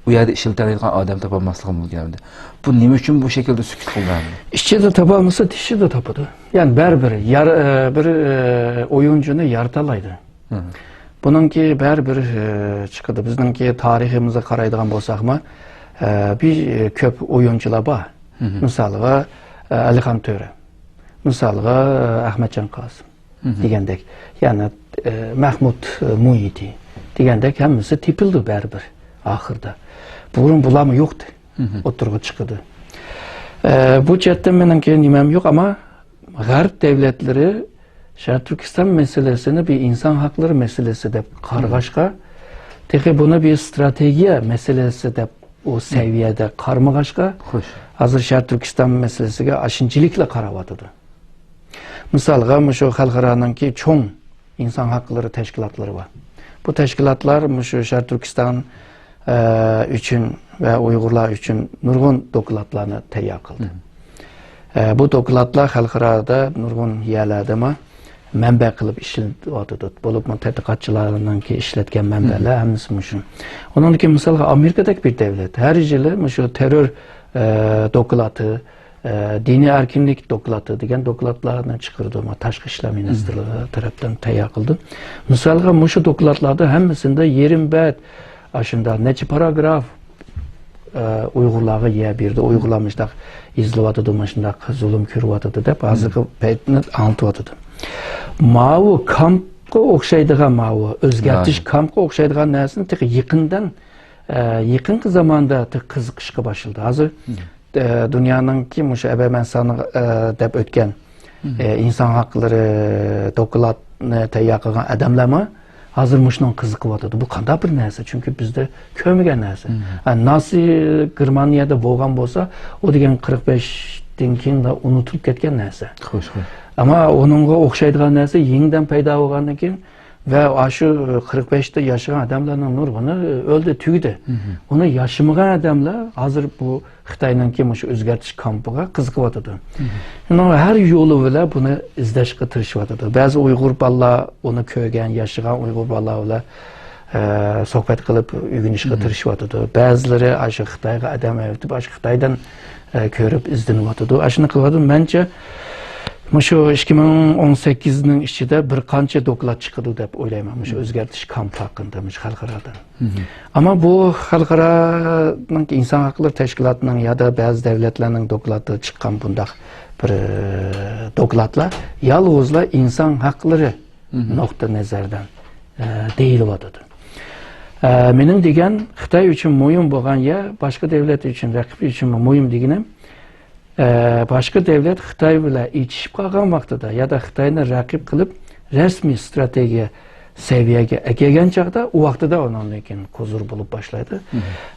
ئۇ يەردە ئىشلىتەلەيدىغان ئادەم تاپالماسلىقى مۇمكىن ئەمدى. بۇ نېمە ئۈچۈن بۇ شەكىلدە سۈكۈت قىلدى ئەمدى؟ ئىچىدە تاپالمىسا، تىشىدا تاپىدۇ. يەنى بەرىبىر يار-، ئە، بىر، ئە، ئويۇنچىنى يارىتالايدۇ. بۇنىڭكى بەرىبىر، ئە، چىقىدۇ. بىزنىڭكى تارىخىمىزغا قارايدىغان بولساقمۇ، ئە، بىر، ئە، كۆپ ئويۇنچىلار بار. مىسالغا، ئە، ئەلىخان تۆرە. مىسالغا، ئە، ئەخمەتجان قاسىم. دېگەندەك، يەنى، ئە، مەھمۇد، ئە، مۇھىتى دېگەندەك ھەممىسى تېپىلدى بەرىبىر ئاخىرىدا. بۇرۇن بۇلارمۇ يوقتى، ئوتتۇرىغا چىقىدۇ. ئە، بۇ جەھەتتىن مېنىڭكى نېمەم يوق، ئەمما غەرب دەۋلەتلىرى شەرقىي تۈركىستان مەسىلىسىنى بىر ئىنسان ھەقلىرى مەسىلىسى دەپ قارىغاچقا، تېخى بۇنى بىر ستراتېگىيە مەسىلىسى دەپ ئۇ سەۋىيەدە قارىمىغاچقا، خوش. ھازىر شەرقىي تۈركىستان مەسىلىسىگە ئاشۇنچىلىكلا قاراۋاتىدۇ. مىسالغا، مۇشۇ خەلقئارانىڭكى چوڭ ئىنسان ھەقلىرى تەشكىلاتلىرى بار. بۇ تەشكىلاتلار مۇشۇ شەرقىي تۈركىستان، ئە، ئۈچۈن ۋە ئۇيغۇرلار ئۈچۈن نۇرغۇن دوكلاتلارنى تەييار قىلدى. ئە، بۇ دوكلاتلار خەلقئارادا نۇرغۇن يەرلەردىمۇ، مەنبە قىلىپ ئىشلىتىۋاتىدۇ. بولۇپمۇ تەتقىقاتچىلارنىڭكى ئىشلەتكەن مەنبەلەر ھەممىسى مۇشۇ. ئۇنىڭدىن كېيىن مىسالغا ئامېرىكىدەك بىر دۆلەت ھەر يىلى مۇشۇ تېررور، ئە، دوكلاتى، ئە، دىنىي ئەركىنلىك دوكلاتى دېگەن دوكلاتلارنى چىقىرىدۇ. مانا تاشقى ئىشلار مىنىستىرلىقى تەرەپتىن تەييار قىلىدۇ. مىسالغا مۇشۇ دوكلاتلاردا ھەممىسىندە يېرىم بەت ئاشۇنداق نەچچە پاراگراف، ئە، ئۇيغۇرلارغا يەر بېرىدۇ. ئۇيغۇرلار مۇشۇنداق ئېزىلىۋاتىدۇ، مۇشۇنداق زۇلۇم كۆرۈۋاتىدۇ دەپ ھازىرقى پەيتنى ئاڭلىتىۋاتىدۇ. ماۋۇ كامپقا ئوخشايدىغان، ماۋۇ ئۆزگەرتىش كامپقا ئوخشايدىغان نەرسىنى تېخى يېقىندىن، ئە، يېقىنقى زاماندا تېخى قىزىقىشقا باشلىدى. ھازىر، ئە، دۇنيانىڭكى مۇشۇ ئەبەمەن سانى، ئە، دەپ ئۆتكەن، ئە، ئىنسان ھەقلىرى دوكلاتنى تەييار قىلغان ئادەملەرمۇ ھازىر مۇشۇنىڭغا قىزىقىۋاتىدۇ. بۇ قانداق بىر نەرسە؟ چۈنكى بىزدە كۆرمىگەن نەرسە. ئە، نازى گېرمانىيەدە بولغان بولسا، ئۇ دېگەن قىرىق بەشتىن كېيىن ئۇنتۇلۇپ كەتكەن نەرسە. خوش، خوش. ئەمما ئۇنىڭغا ئوخشايدىغان نەرسە يېڭىدىن پەيدا بولغاندىن كېيىن ۋە ئاشۇ قىرىق بەشتە ياشىغان ئادەملەرنىڭ نۇرغۇنى ئۆلدى، تۈگىدى. ئۇنى ياشىمىغان ئادەملەر ھازىر بۇ خىتاينىڭكى مۇشۇ ئۆزگەرتىش كامپىغا قىزىقىۋاتىدۇ. ئۇنىڭ ھەر يولى بىلەن بۇنى ئىزدەشكە تىرىشىۋاتىدۇ. بەزى ئۇيغۇر بالىلار ئۇنى كۆرگەن، ياشىغان ئۇيغۇر بالىلار بىلەن، ئە، سۆھبەت قىلىپ ئۆگىنىشكە تىرىشىۋاتىدۇ. بەزىلىرى ئاشۇ خىتايغا ئادەم ئەۋېتىپ، ئاشۇ خىتايدىن، ئە، كۆرۈپ ئىزدىنىۋاتىدۇ. ئاشۇنى قىلىۋاتىدۇ. مەنچە، مۇشۇ ئىككى مىڭ ئون سەككىزنىڭ ئىچىدە بىر قانچە دوكلات چىقىدۇ دەپ ئويلايمەن، مۇشۇ ئۆزگەرتىش كامپى ھەققىدە، مۇشۇ خەلقئارادىن. ئەمما بۇ خەلقئارانىڭ ئىنسان ھەقلىرى تەشكىلاتىنىڭ يا دا بەزى دۆلەتلەرنىڭ دوكلاتىدا چىققان بۇنداق بىر، ئە، دوكلاتلار يالغۇزلا ئىنسان ھەقلىرى نۇقتىئى نەزەردىن، ئە، دېيىلىۋاتىدۇ. ئە، مېنىڭ دېگەن خىتاي ئۈچۈن مۇھىم بولغان يا باشقا دۆلەت ئۈچۈن، رەقىب ئۈچۈنمۇ مۇھىم دېگىنىم، ئە، باشقا دۆلەت خىتاي بىلەن ئېچىشىپ قالغان ۋاقتىدا يا دا خىتاينى رەقىب قىلىپ رەسمىي ئىستراتېگىيە سەۋىيەگە ئەكەلگەن چاغدا، ئۇ ۋاقتىدا ئۇنىڭدىن كېيىن قۇزۇر بولۇپ باشلايدۇ.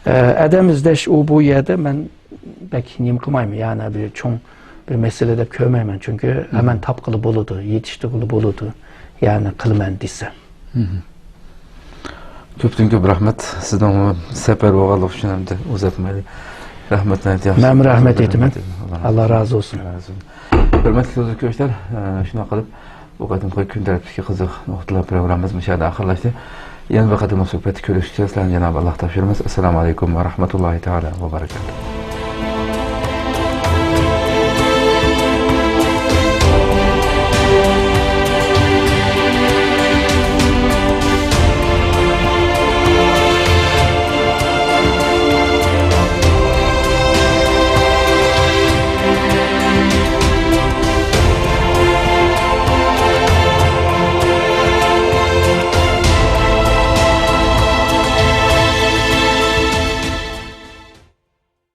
ئە، ئادەم ئىزدەش ئۇ بۇ يەردە مەن بەك نېمە قىلمايمەن، يەنى بىر چوڭ بىر مەسىلە دەپ كۆرمەيمەن، چۈنكى ھەممە تاپقىلى بولىدۇ، يېتىشتۈرگىلى بولىدۇ، يەنى قىلىمەن دېسە. كۆپتىن كۆپ رەھمەت، سىزنىڭ سەپەر بولغانلىقى ئۈچۈن ھەمدە ئۇزاتمايلى. رەھمەتنى ئېيتىمىز. مەنمۇ رەھمەت ئېيتىمەن. ئاللا رازى بولسۇن. ھۆرمەتلىك تېلېۋىزور كۆرۈشلەر، شۇنداق قىلىپ بۇ قېتىمقى كۈن تەرتىپتىكى قىزىق نۇقتىلار پروگراممىمىز مۇشۇ يەردە ئاخىرلاشتى. يەنە بىر قېتىملىق سۆھبەتتە كۆرۈشكىچە سىلەرنى جانابى ئاللاغا تاپشۇرىمىز. ئەسسالامۇ ئەلەيكۇم ۋە رەھمەتۇللاھى تائالا ۋە بەرىكاتۇھ.